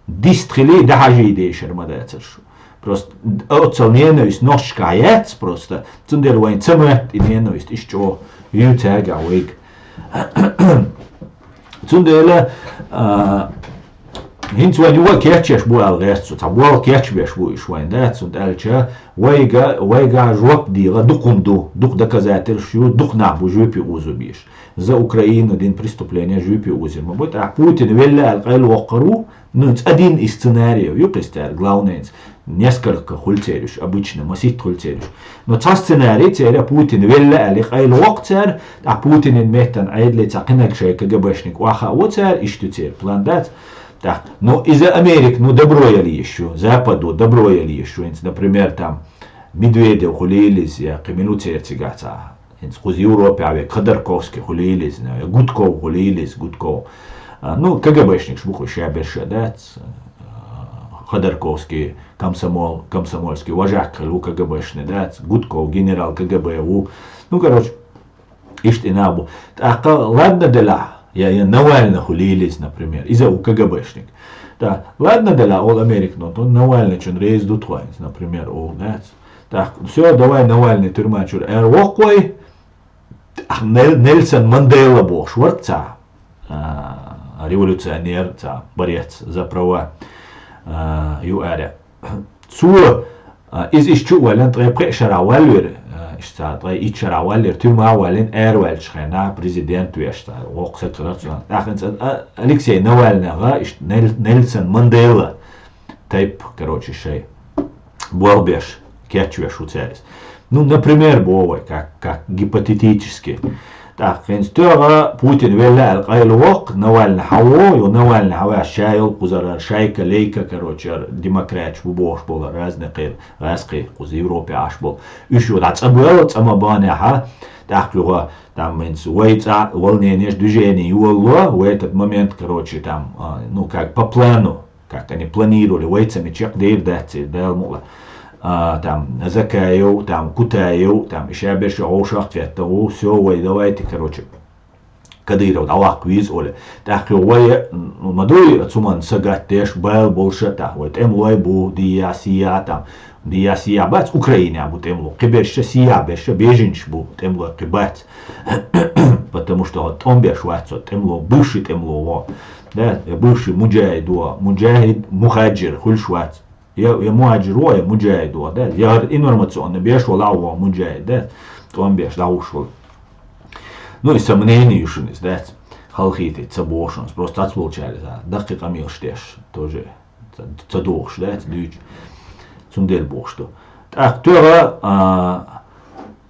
Дистхилий, дахьажий дешар ма дацара шу. Просто оццал ненависть нохчашкахь яц просто. Цундела вайн ца моьтту и ненависть, иштта чӀогӀа ю цаьргахь вайга. Цундела, а, хӀинца вайн юха а кечъеш бу аьлла гӀерта цо, цхьа болх кечбеш бу уьш вайн, да, цунна аьлча, вайга, вайга жоп дегӀа дукха хӀума ду, дукха доказательстваш ю, дукха нах бу жоьпе озо беш. За Украину дина преступление жоьпе озийр ма бу, тӀаккха Путин велла аьлла къайлавоккхур ву, ну, цкъа дина и сценарий ю-кх иза цаьрга, главнайца. Несколько хуьлу церан уьш, обычно, масийтта хуьлу церан уьш. Но цхьа сценарий церан, Путин велла аьлла, къайлавоккху цара, тӀаккха Путинан меттана Ӏедале цхьа кхинаг шай КГБшник охьахаа цара, иштта ю церан план, дац? ТӀаккха, ну, иза Америка, ну, добро яла йиш ю, Западо добро яла йиш ю, хӀинца, например, там, Медведев хуьлийла иза, я кхин мила ву церан цигахь цхьа. ХӀинца кхуза Европехь вега Ходорковский хуьлийла иза, я Гудков хуьлийла иза, Гудков. А, ну, КГБшникаш бу-кх уьш, шаьберш а дац. А, Ходорковский комсомол, комсомольский вожак хилла ву, КГБшник дац. Гудков генерал КГБ ву. Ну, короче, иштта и нах бу. ТӀаккха ладно делахь, я, я Навальный хуьлийла иза, например. Иза ву КГБшник. Да, ладно делахь, олу Американо, то Навальныйчунна реза ду тхо, например, олу, дац. Так, всё, давай Навальный тюрьма чура ара воккхой. Нел-, Нельсон Мандела бохуш вара цхьа, а, революционер, цхьа борец за права, а, ю аьлла. Цо, а, иза иштта чу а ваьллина, ткъе пхи шарахь валлавира, а, иштта цхьа ткъе итт шарахь валлавира, тюрьма а валлина, ара ваьллачу хенахь президент веш цхьа воккха саг хилар цунах. ТӀаккха хӀинца, а, Алексей Навальныга иштта Нел-, Нельсон Мандела тайпа, короче, шайн болх беш, кечвеш ву цаьрца. Ну, например, боху вай, как, как гипотетически. ТӀаккха хӀинца тоьгӀа Путин велла аьлла къайлавоккху, Навальный хьаво, йо Навальный хьаваьлча ша йолу кхузара шайка, лейка, короче, демократаш бу бохуш болу, разные кхин, гӀаьскхий, кхуза Европе Ӏаш болу. Уьш ю дӀа цӀа боьлла, цӀа ма бахнехьа, тӀаккха юха, там, хӀинца вай цӀа волненеш, движение йолало, в этот момент, короче, там, а, ну, как по плану, как они планировали, вайца ма чекхдер дац, Дала мукъ лахь. А, там, Закаев, там, Кутаев, там, иша берш вовшах кхетта ву, всё, вай, давайте, короче, Кадыров дӀаваккха веза оле. ТӀаккха вай, ну, ма дуй, цуман сагатдеш, бала болуша, тӀаккха вай тӀемлой бу, дия, сия, там, дия, сия бац, Украина бу тӀемло, кхиберша, сия берша, беженцаш бу тӀемлой, кхин бац. Потому что тӀом беш вац цо, тӀемло, бывший тӀемло ву. Да, я бывший муджахид ву, муджахид, мухаджир, хуьлуш вац. Я, я мухаджир ву, я муджахид ву, да, я хӀара информационно беш вала ву муджахид, да, тӀом беш, дӀахьуш вала. Ну, и сомнение ю шуна иза, дац, халахетийта ца боху шуна, просто цхьацца волчара иза, даккхий къамелаш деш, тоже ца, ца дохуш, дац, дуьйцу. Цундела бохуш ду. ТӀаккха тоьгӀа, а,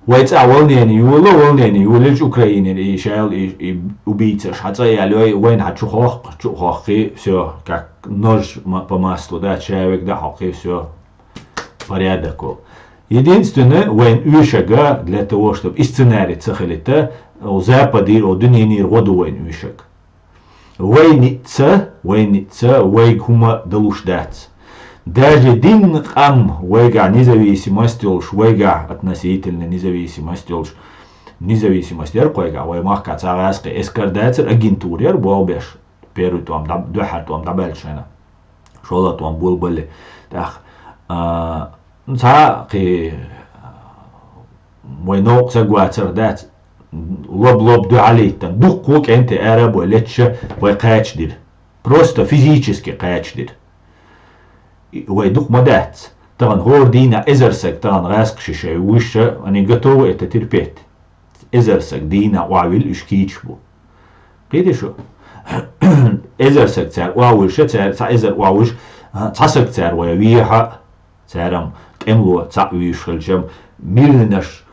вай цӀа волнение йолало, волнение йолалча Украинера и шайл, и, и убийцаш хьан цӀа а яьллой, вайна хьан чу хохку, чу а хохкий, всё, как нож ма-, по маслу, да, шаверг да хьокхий, всё, порядок ву. Единственное, вайн уьйшага для того, чтобы и сценарий ца хилита, о, Западера, о, дуьненера гӀо ду вайн уьйшаг. Вай ницца, вай ницца, вайга хӀума далуш дац. Даже динна къам вайгахь независимость йолуш, вайгахь относительно независимость йолуш, независимость яра кхойгахь, вай махкахь цхьа гӀаьскхи эскар дацара, агентура яра болх беш, первый тӀом дӀа-, дуьххьара тӀом дӀабаьлча шайна. ШолгӀа тӀом болабале. ТӀаккха, а, ну, цхьа кхин, а, вай новкъа саг вацар дац, лоб-лоб дуьхьал йиттан, дуккха кӀентий ара а бой леташ вай кхачадира. Просто физически кхачадира. И вай дукха ма дац. Тахана хӀора дийнахь эзар саг тахана гӀаьскхи ши шай вуьйша, они готовы это терпеть. Эзар саг дийнахь охьавилла уьш кийча бу. Кхетий шу? Эзар саг цара охьавуьйша, цара цхьа эзар охьавуьйша, а, цхьа саг цара вай вехьа, цара-м тӀемло цхьаъ вуьйш хилча-м, миллионаш,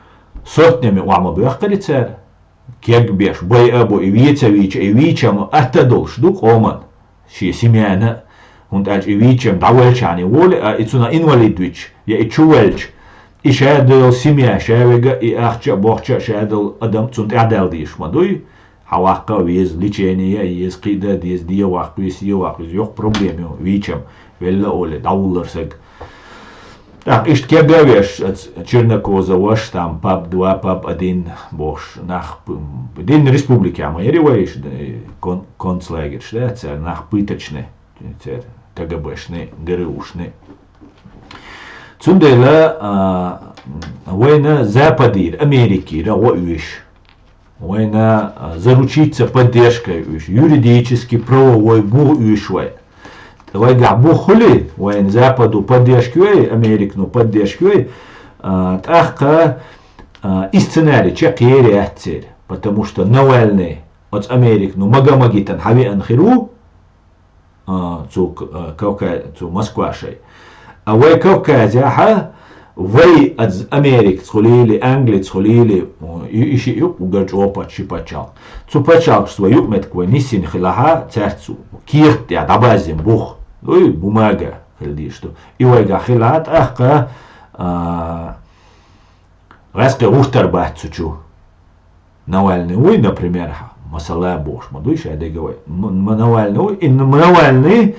сотнями охьа ма боьхкари цара. Кег беш, байа а бу, и веца вийча, и вийча-м атта долуш ду къоман. Шен семьяна, хӀунда аьлча и вийчам дӀаваьлча хьан и волу, а, и цунах инвалид вича, я и чу ваьлча, и шадолу семья, шавега, и ахча а, бохча а шадолу адам цунна тӀаьхьадаьлла дезаш ма дуй, хьан ваккха а веза, лечение а еза, кхиъ дан а деза, де ваккха веза, е ваккха веза, йоккха проблема ю, вийчам, велла а оле, дӀавуллар саг. ТӀаккха иштта кегга а веш, оц Чернокоза ваша, там, паб два, паб один бохуш, нах п-, дин республикехь ма яри вай иштта, э, кон-, концлагерьш, да, цара нах пыточный, цара КГБшный, ГРУшный. Цундела, а, вайна Западера, Америкера гӀо оьшу. Вайна, а, заручиться поддержкой уьш, юридически правовой бух уьш вай. Вайгахь бух хуьлий, вайна Западу поддержка йой, Американо поддержка йой, а, тӀаккха, а, и сценарий чекхъер яц церан, потому что Навальный оцу Американо мага-магитан хьавеана хир ву, а, цу К-, а, Кавка-, цу Москва шай. А вай Кавказехьа, вай аз Америкаца хуьлийли, Англица хуьлийли, и, и шиъ ю, угар чӀогӀа пач-, ши пачхьалкх. Цу пачхьалкхашца вай юкъаметтиг вай нисйина хилахьа, цаьрца кехат тӀехь дӀабаззина бух, дуй, бумага хила дийш ду. И вайгахь хилахьа, тӀаккха, а, гӀаьскхи гӀуртар бац цу чу. Навальный вуй, например, хьа, масала бохуш ма дуй ша дега вай. М-, м-, Навальный вуй, и Н-, Навальный,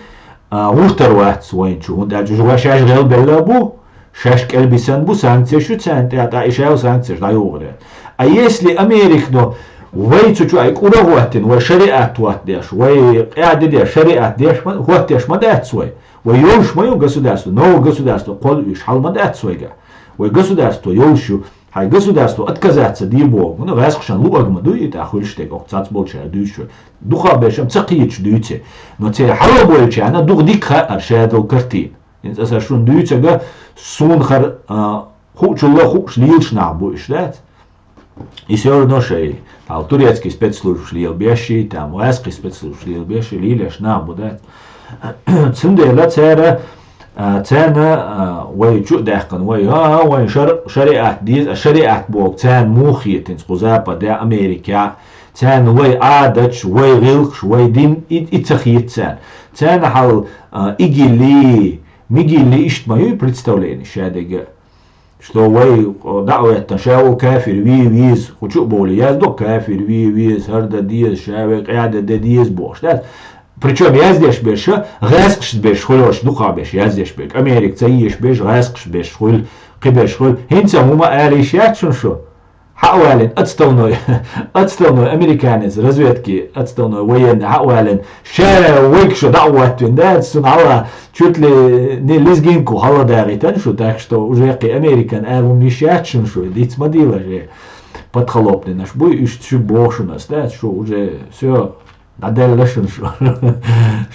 а, гӀуртар вац вайн чу, хӀунда аьлча уьш вай шаьш гӀелбелла бу, шаьш кӀелбисан бу, санкцеш ю царна тӀе, тӀаккха и шаьш санкцеш дӀайохур яц. А если Американо вай цу чу ай кӀура хӀоттина, вай шариат хӀоттадеш, вай къаьда деш, шариат деш ма, хӀоттадеш ма дац вай. Вай йолуш ма ю государство, новое государство кхолла уьш хьал ма дац вайга. Вай государство йолуш ю, хьайн государство отказаться де боху, ну, гӀаьскхашна луъург ма дуй и тӀаккха хуьлуш дерг, оха цхьацца болчара дуьйцуш вай. Дукхахберш-м ца кхеташ дуьйцу. Но церан хьалха болчарна дукха дика хаьара шадолу картина. ХӀинца аса шуна дуьйцург, суна хар, а, хуучул а хууш лелаш нах бу уьш, дац? И всё равно шай, хьал турецкий спецслужбаш лелабеш, там, гӀаьскхий спецслужбаш лелабеш, лелош нах бу, дац? Цундела цара, а, царна, а, вай чу а даьккхина, вай, а, а, вайн шар-, шариат деза, а шариат боху царна муха хетинца кху Западе, Америке, царна вай Ӏадаташ, вай гӀиллакхаш, вай дин, и, и ца хета царна. Царна хьал, а, игили, мигили иштта ма ю представление шадерг а. Что вай, о, дӀа а веттан, ша ву кафир вий веза, кху чу а бовлий, яздо кафир вий веза, хӀара дан деза, ша вай къаьда де деза бохуш, дац? Причём яздеш берш, гӀаьскхашца берш хуьлуш, дукхахберш яздеш берш, Америка ца езаш берш, гӀаьскхашца берш хуьлу, кхиберш хуьлу. ХӀинца хӀума ала йиш яц шуна шу? Хьа а валийна, отставной, отставной американец, разведки отставной военный, хьа а валийна, ша вайга шу дӀа а ваттавина, дац, цунна хьалха чуть ли не лезгинку хьалха дагӀийтина шу, так что уже кхин Американ ала хӀума йиш яц шуна шу, диц ма дийла же. Подколопнинаш буй, уьш шу боху шуна ас, дац, шу уже всё, дӀадаьлла шуна шу.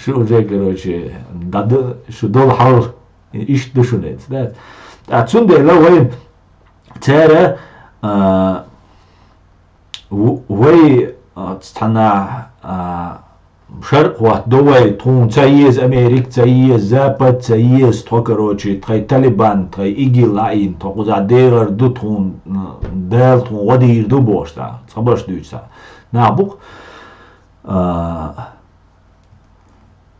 Шу уже, короче, дӀада-, шу долу хьал иштта ду шуна эца, дац. Ткъа цундела вай цара, а, в-, вай, а, цхьана, а, шаркъ хӀоттадо вай, тхуна ца еза Америка, ца еза Запад, ца еза тхо, короче, тхайн Талибан, тхайн ИГИЛ а йина, тхо кхузахь дехар ду тхуна, м, Дала тхуна гӀо дийр ду бохуш цхьа, цхьабарш дуьйцу цхьа нах бу-кх. А,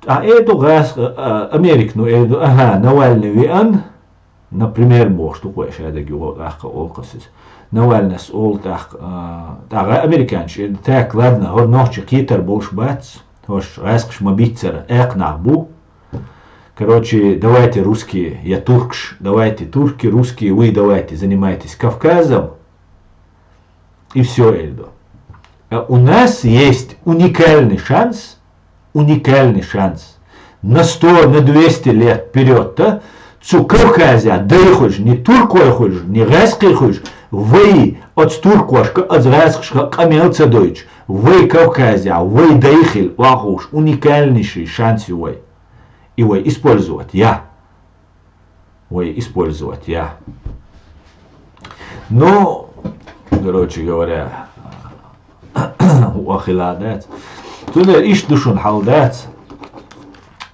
а, э, ду гӀас-, а, а, Америка, ну, э, ду, ага, Навальный веана, например, бохуш ду-кх вай шадерг юха тӀаккха олу-кх ас иза. Навальныйс олу тӀаккха, а, тӀаккха американцаша, э, так, ладно, хӀора нохчий кхетар болуш бац, хӀорш гӀаьскхаш ма биццара, аькха нах бу. Короче, давайте, русские, я туркш, давайте, турки, русские, вы давайте, занимайтесь Кавказом. И всё, эльдо. А у нас есть уникальный шанс, уникальный шанс на сто, на двести лет вперёд-то цу Кавказе дайхуш, не туркой хуш, не гӀаьскхий хуш, вай оцу туркошка, оцу гӀаьскхашка къамел ца дойтуш, вай Кавказе, вай дайхила вахуш, уникальнейший шанс ю вай. И вай использовать я. Вай использовать я. Ну, короче говоря, вахила дац. Цундела иштта ду шуна хьал, дац.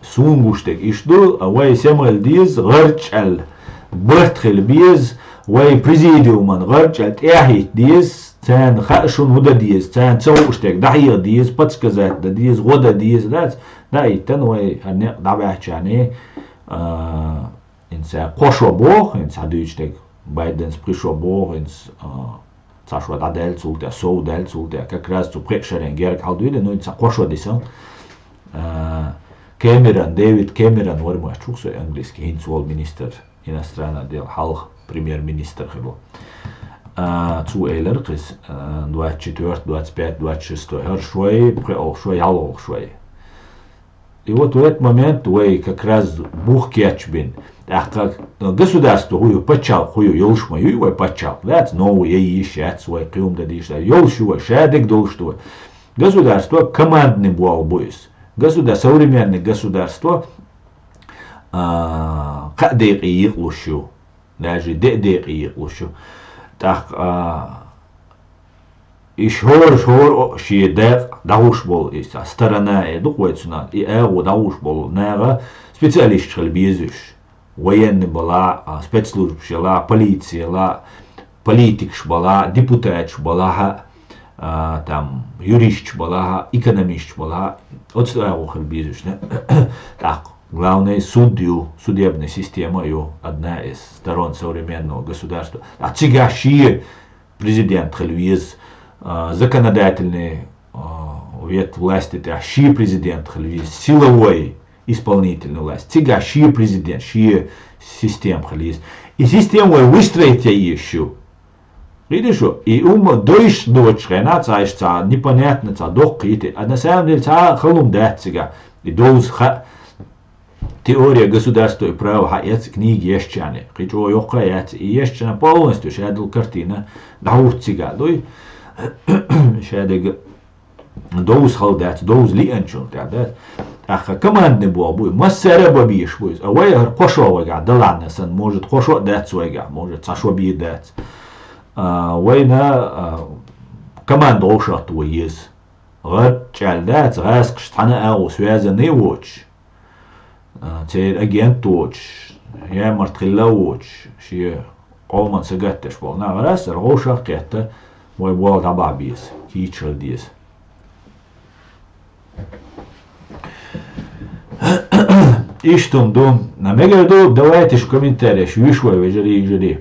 Суна гуш дерг иштта ду, а вай сема хила деза, гӀарчӀ аьлла барт хила беза, вай президиуман гӀарчӀ аьлла тӀаьхьахӀитта деза, царна хаьа шуна хӀун дан деза, царна ца хууш дерг дӀахьеха деза, подсказать дан деза, гӀо дан деза, дац. ДӀахӀиттина вай хӀара некъ дӀабаьхьачарна, а, хӀинца кхо шо боху, хӀинца хьан дуьйцу дерг, Байденс пхи шо боху, хӀинца, а, цхьа шо дӀадаьлла цул тӀе, сов даьлла цул тӀе, как раз цу пхеа шарийн герга хьал дуьйла, ну, хӀинца кхо шо дисна. А, Кэмерон, Дэвид Кэмерон вара ма аьлча ву-кх со английский, хӀинца волу министр иностранных дел, хьалха премьер-министр хилла. А, цо элира-кх иза, а, двадцать четвёртый, двадцать пятый, двадцать шестой хӀара шой, пхоьалгӀа шой, ялхалгӀа шой. И вот в этот момент вай как раз бух кечбина. ТӀаккха государство хӀу ю, пачхьалкх хӀу ю, йолуш ма юй вай пачхьалкх, дац, новый яйиш яц вай, кхин хӀума дан дийш дац, йолуш ю вай, шадерг долуш ду вай. Государство командный болх бу иза. Государ-, современный государство, а, кхаа декъе екъалуш ю, даже деа декъе екъалуш ю. ТӀаккха, а, и шора-шора шен дакъа дӀахьуш болу, и ца сторона, э, ду-кх вай цунах, и агӀо дӀахьуш болу наха специалисташ хила беза уьш. Военный бала, а, спецслужбаш яла, полиция яла, политикаш бала, депутаташ балахьа, а, там, юристаш балахьа, экономисташ балахьа, оцу агӀо хила беза уьш. ТӀаккха главный суд ю, судебная система ю, одна из сторон современного государства. А цигахь шен президент хила веза, а, законодательный, а, ветвь власти тӀехь шен президент хила веза, силовой, исполнительный власть. Цигахь шен президент, шен система хила еза. И система вай выстроить ян езаш ю. Видишь, и хӀума дойш доцучу хенахь, цхьа иштта цхьа непонятно, цхьа доккха кхийтина. А на самом деле цхьа а халум дац цигахь. И довза хаьа. «Теория государства и права» хьаэц книга ешчане. Кхы чӀогӀа йоккха яц и ешчана, полностью шадал картина дӀахӀутту цига дуй. Шадега довз хала дац, довз лиъанчун тӀехь дац. ТӀаккха командный боху буй, массара а бабийш буй. А вай хӀара кхо шо вайгахь далахьна сан, может, кхо шо а дац вайгахь, может, цхьа шо бийр дац. А, вайна, а, команда вовшахту вай еза. ГӀад чӀаьл дац, гӀаскаш цхьана агӀу связанный воч. А, церан агент воч, ямарт хилла воч, шен къоман сагатдеш болу нагӀарас, ара гӀовшах кхетта, вай болу дӀабахьа беза, кийча хила деза. Иштта ду, на мегар ду, давайте ж комментарий, виш вай, вежарий, вежарий.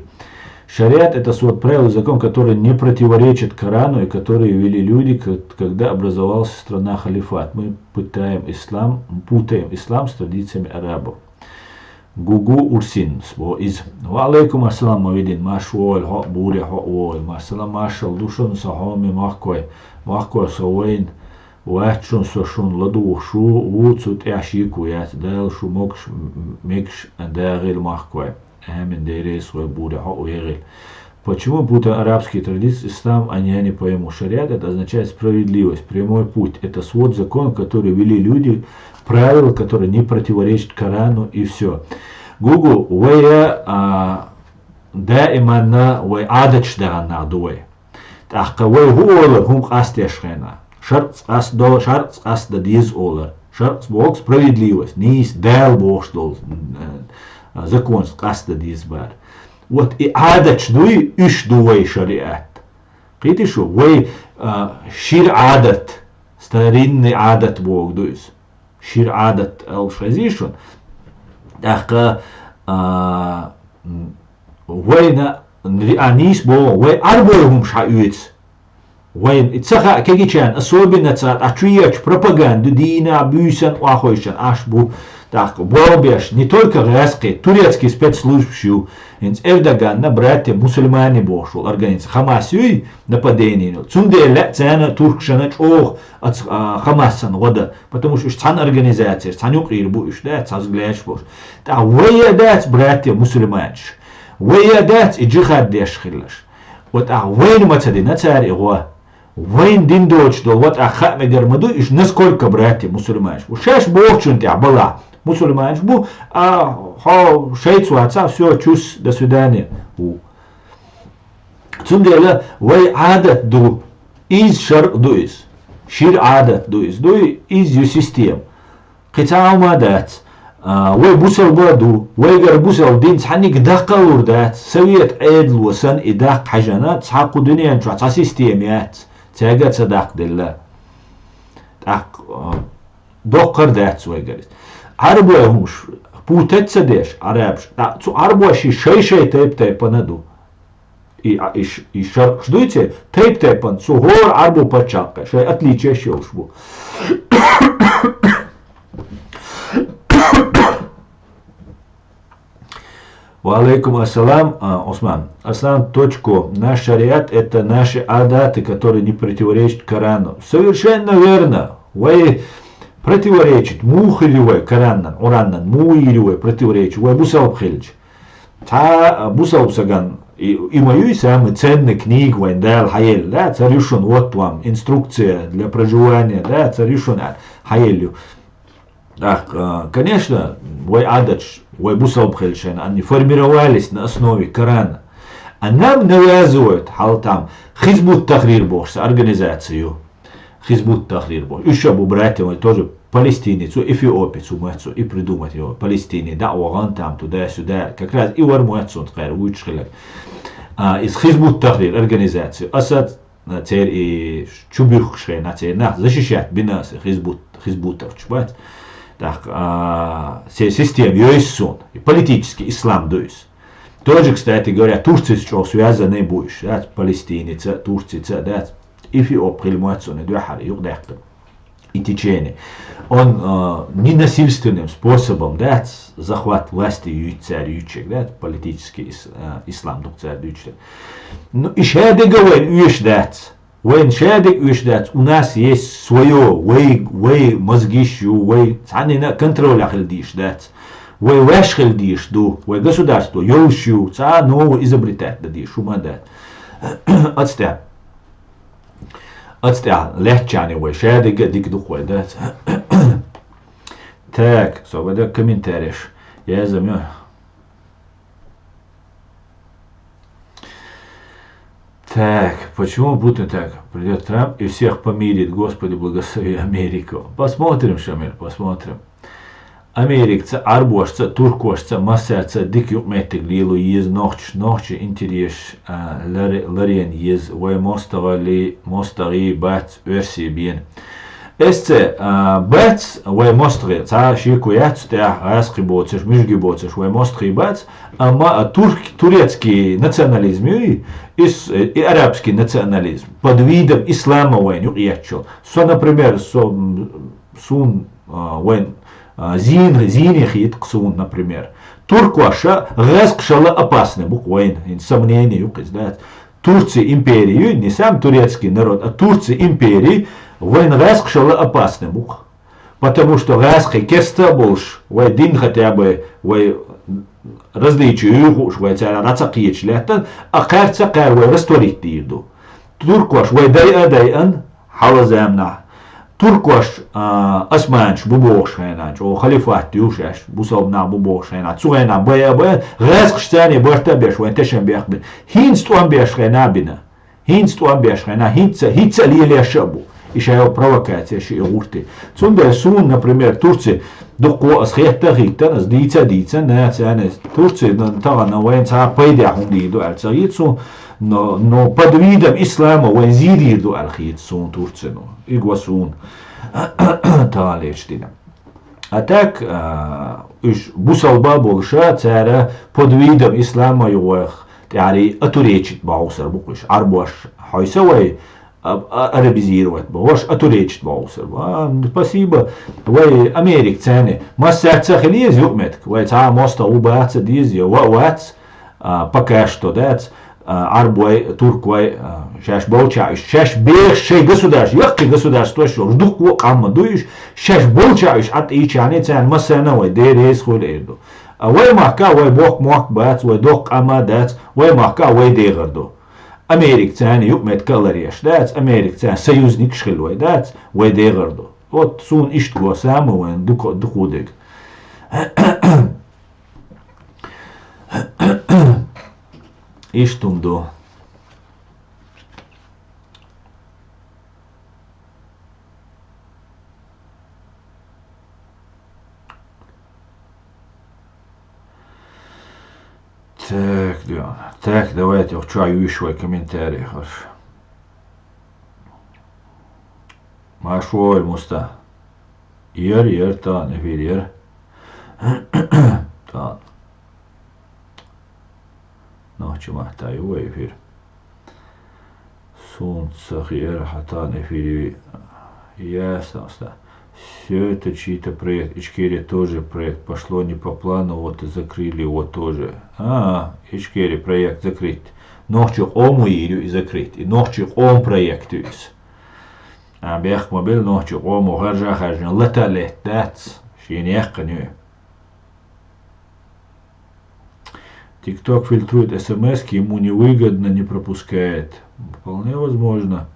Шариат — это свод правил и закон, который не противоречит Корану и которые вели люди, к-, когда образовалась страна халифат. Мы пытаем ислам, путаем ислам с традициями арабов. Гугу Урсин сбо из. Ва алейкум ассалам, Мавидин, марш вогӀийла хьо, буре хьо вогӀийла. Марсала маршал ду шуна, со хьоме махкой. Махкой со вайн. Вац шун со шун ладугӀуш ву, ву цу тӀехь шеко яц, Дала шу могуш, мегаш дагӀийла махкой. Амин, Дела реза хой, буре хьо а вегӀийла. Почему путаем арабские традиции с ислам, а я не пойму. Шариат — это означает справедливость, прямой путь. Это свод законов, которые вели люди, правила, которые не противоречат Корану и всё. Гугу, вай, а, даиманна вай Ӏадаташ дахана нах ду вай. ТӀаккха вай хӀу олар, хӀума къастеш хенахь. ШарӀ къастдо, шарӀ къастдан деза олар. ШарӀ боху справедливость, нийса Дала бохуш долу, э, законца къастдан деза бара. Вот и Ӏадаташ дуй, уьш ду вай шариат. Кхетий шу, вай, а, шира Ӏадат, старинный Ӏадат боху ду иза. Шира Ӏадат алуш хезий шуна? ТӀаккха, а, м, вайна, а, нийса боху, вай Ӏарбой хӀумаш хьаоьцу. Вайн и ца хаьа кегичарна, особенно ца дӀа чу ечу пропаганда дийнахь буьйсан охьахойшан аш бу, тӀаккха болх беш, не только гӀаьскхи, турецкий спецслужбаш ю, хӀинца Эрдоганна братья мусульмане бохуш волу организация Хамас юй нападение. Цундела лаьа царна туркашна чӀогӀа аца, а, Хамассан гӀо дан, потому что уьш цхьана организацияш, цхьана юкъера бу уьш, да, цхьа взглядаш болуш. ТӀаккха вай а дац братья мусульманаш, вай а дац и джихад деш хилалаш. Ва тӀаккха вайна ма ца дина цара и гӀо. Вайн дин доцуш долу ва тӀаккха хаа мегар ма ду, уьш насколько братья мусульманаш бу. Шаьш бохучун тӀехь балахь мусульманаш бу, а хьо шайца вацахь, всё, чус, до свидания, ву. Цундела вай Ӏадат ду, иза шарӀ ду иза. Шира Ӏадат ду иза, дуй, иза ю система. Кхин цхьа хӀума дац. А, вай бусалба ду, вайгара бусалба дин цхьаьнниг даккха а лур дац, совет Ӏедало санна и даккха хьаьжна, цхьа кху дуьнен чохь цхьа система яц, цаьрга а ца даккхаделла. ТӀаккха, а, доккхар дац вайгара иза. Ӏарбой хӀумаш, путать ца деш, Ӏарабаш, а, цу Ӏарбой ши шай-шай тайп-тайпана ду. И, а, и ш-, и шаркаш дуй церан, тайп-тайпана, цу хӀора Ӏарбу паччахьалкхе, шайн отличияш йолуш бу. Ва алейкум ассалам, а, Осман. Аслан, точку. Наш шариат — это наши адаты, которые не противоречат Корану. Совершенно верно. Вай противоречит. Муха йийр ю вай Коранан, Къуранан? Муха йийр ю вай противоречит? Вай бусалба хилча. Цхьа бусалба сагана, и, и ма юй самый ценный книга вайн Дала хьаелла, да, цара ю шуна, вот вам инструкция для проживания, да, цара ю шуна аьлла хьаелла ю. Так, а, конечно, вай Ӏадаташ, вай бусалба хилча шайна, они формировались на основе Корана. А нам навязывают, хьал там, Хизбут-Тахрир бохуш цхьа организация ю. Хизбут-Тахрир боху. Уьш а бу братья вайн тоже Палестине, цу Эфиопе, цу ма цу и придумать йо, Палестине дӀа а вахана там туда-сюда. Как раз и вар ма цунца кхаьра вуьйцуш хилар. А, иза Хизбут-Тахрир организация. Асад, а, церан и чу буьхкуш хенахь, церан нах защищать бина аса Хизбут, хизбутовцаш бац. Так, а, церан система йойсу суна. И политический ислам ду иза. Тоже, кстати говоря, Турцица чӀогӀа связанный бу уьш, дац, Палестиница, Турцица, дац. Эфиоп хила моьтту суна дуьххьара юкъадаьккхина. И течение. Он, э, ненасильственным способом, дац, захват власти юьйцу цара юьйцург, дац, политический ис-, э, ислам ду-кх цара дуьйцург. Ну, и шадерг а вайна оьшуш дац. Вайна шадерг оьшуш дац, у нас есть своё, вай, вай мозгиш ю, вай цхьаннена а контроле хила дезаш дац. Вай ваьш хила дезаш ду, вай государство йолуш ю, цхьа а ново изобретать дан дезаш хӀума дац. Ацтехь, ацтехь лаьттачарна вай шадерг а дика ду-кх вай, дац. Так, со вай дан комментареш язам ю. Так, почему Путин так? Придёт Трамп и всех помирит. Господи, благослови Америку. Посмотрим, Шамиль, посмотрим. Америкаца, Ӏарбошца, туркошца, массаьрца дика юкъаметтиг лело еза нохчаша, нохчийн интересаш, а, лар-, ларъян еза, вай мостагӀаллий, мостагӀий бац оьрсий бен. Эсце, а, бац вай мостагӀий, цхьа шеко яц цу тӀехь, гӀазкхий боцурш, муьжгий боцурш вай мостагӀий бац, амма, а, турк-, турецкий национализм юй, и с-, и арабский национализм, под видом ислама вайна юкъаеттачул. Со, например, со, м, суна, а, вайн, а, зийна, зийне хета-кх суна, например. Туркоша гӀазкхашалла опасный бу-кх вайна, хӀинца сомнение ю-кх иза, дац. Турций импери ю, не сам турецкий народ, а Турций импери вайна гӀазкхашалла опасный бу-кх. Потому что гӀазкхий керста а болуш, вай дин хотя бы, вай различие ю хууш, вай царах дӀа ца кхеташ лаьттан, а кхаьрца кхаьра вай растворить дийр ду. Туркош вай дайа а дайан, хьалха заманахь. Туркош, а, османаш бу бохуш хенахь, чӀогӀа халифат ю шаьш, бусалба нах бу бохуш хенахь. Цу хенахь байа а байан, гӀазкхашца царна барт а беш, вайн тешнабехк бина. ХӀинца тӀом беш хенахь бина. ХӀинца тӀом беш хенахь, хӀинца, хӀинца а лелош а бу. И шайолу провокацеш и гӀуртий. Цундела суна, например, Турци дуккха аса хетта а хиттан, аса дийца а дийцан, нацаьнна Турци, ну, тахана вайна цхьа а пайдехь хӀума дийр ду аьлла ца хета суна, но, но под видом ислама вайн зийр дийр ду аьлла хета суна Турци, ну, и го суна таханлерчу дийнахь. А так, а, уьш бусалба а болуша, цара под видом ислама юххех тӀаьхьарий атуречит бохусар бу-кх уьш. Ӏарбош хьойса вай, а, а, арабизировать бохуш, атуречит бохусар бу. А, спасибо, вай Америка царна. Массаьрца а хила еза юкъаметтиг. Вай цхьа а мостагӀа ву бац а деза, я ва а вац, а, пока что дац. А, Ӏарбой, туркой, а, шаьш болчахь уьш, шаьш бехаш шайн государство, яккхий государствош йолуш, дуккха а къам ма дуй уьш, шаьш болчахь уьш Ӏад ийчахьана, царна массарна а вай Дела реза хуьлда эр ду. А вай махка а вай боккха мохк бац, вай доккха къам а дац, вай махка а вай дехар ду. Америка царна юкъаметтиг а ларъеш дац, Америка царна союзникаш хила вай дац, вай дехар ду. Вот суна иштта го самый вайн дукха-, дукха дерг. Иштта хӀума ду. Так, да. Так, давайте, чу а юьйш вай комментарий, хорошо. Марш вогӀийла, Муста. Яра, яра, тахана эфир яра. Тахана. Нохчийн маттахь ю вай эфир. Суна ца хиира, хьан тахана эфир ю. Ясно, Муста. Всё это чей-то проект. Ичкерия тоже проект. Пошло не по плану, вот и закрыли его тоже. А, Ичкерия проект закрыть. Нохчийн къомо йийр ю и закрыть. И нохчийн къоман проект ю иза. А, бехк ма била, нохчийн къомо харжа а харжина, лата а летта дац, шена яьккхина ю. TikTok фильтрует смс-ки, ему невыгодно, не пропускает. Вполне возможно.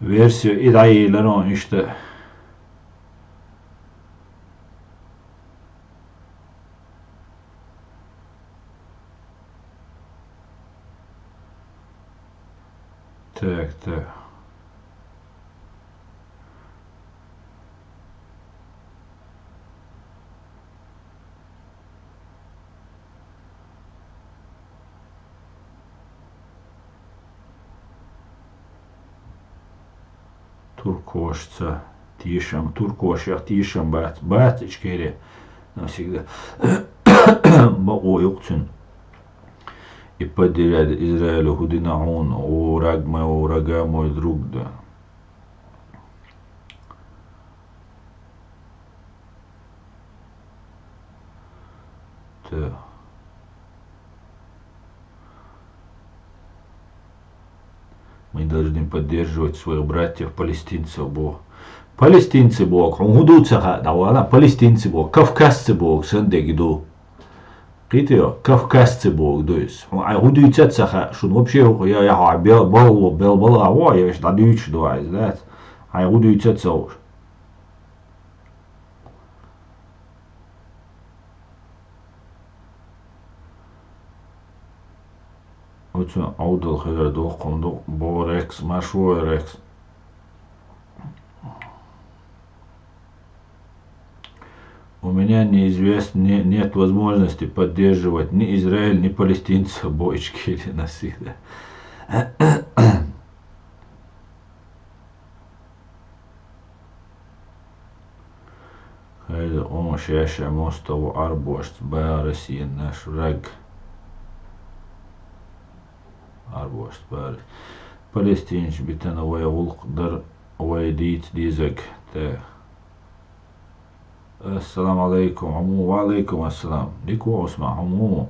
Версия и дӀайийлар хьуна иштта. Так, так. Туркошца тешам, туркошех тешам бац, бац Ичкери. Навсегда. Бакъо юкъ цуьнан. И поддержать Израилю хӀу дина хьуна, о, враг мой, о, врага мой друг да. Та. Мы должны поддерживать своих братьев палестинцев, бо. Палестинцы бо, хьуна хӀун ду ца хаьа, дӀавала, палестинцы бо, кавказцы бо, сан дег ду. Кхетий, кавказцы бо, ду иза. Хьуна, ай, хӀун дуьйца ца хаьа, шуна вообще, я, я, хьо, бел, бел, бел, бел, а, во, я, веш, дӀадуьйцуш ду, а, иза, дац. Ай, хӀун дуьйца ца хууш. Оцу Ӏовдал хилар дохкун ду, бо Рекс, маршо Рекс. У меня неизвестно, не, нет возможности поддерживать ни Израиль, ни палестинцев, бо Ичкери насида. Хьайда, къоман шаьш-шаьш мостагӀа ву, Ӏарбошца бара Россиян наш враг. Ӏарбошца бара. Палестинчу битана вай гӀуллакх дар, вай дийца дезаг. Та. Ассаламу алейкум, Уму. Ва алейкум ассалам. Дика ву, Усман, Уму.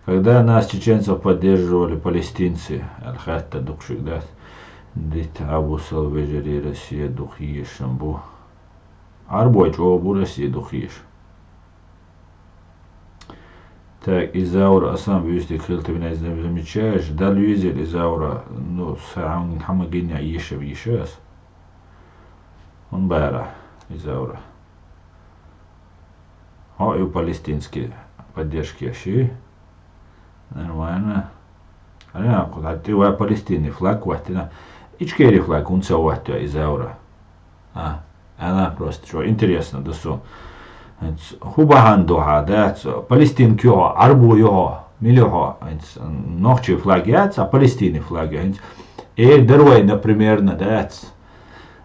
Когда нас, чеченцев, поддерживали палестинцы? Аьлла хаьттар ду-кх шуьга, дац? Дита Ӏа бусалба вежарий, Россия дукха езаш бу. Ӏарбой чӀогӀа бу Россия дукха езаш. Так, Изаура, асан буьйса дика хила, ты меня замечаешь? Далла везира Изаура, ну, сан хьама гина ешав йиш ас. ХӀун бара, Изаура? Хьо ю палестинский поддержка еш? Нормально. Аьлла, кху дӀа тӀе вай Палестинный флаг хӀоттина. Ичкери флаг хӀунда ца хӀоттайо, Изаура? А, аьлла, просто, что интересно ду суна. ХӀинца хӀун бахьана ду хьан, дац? Палестинка ю хьо, Ӏарбо ю хьо, мила ю хьо? ХӀинца нохчий флаг яц, а Палестинный флаг ю. ХӀинца эр дара вай, например, дац?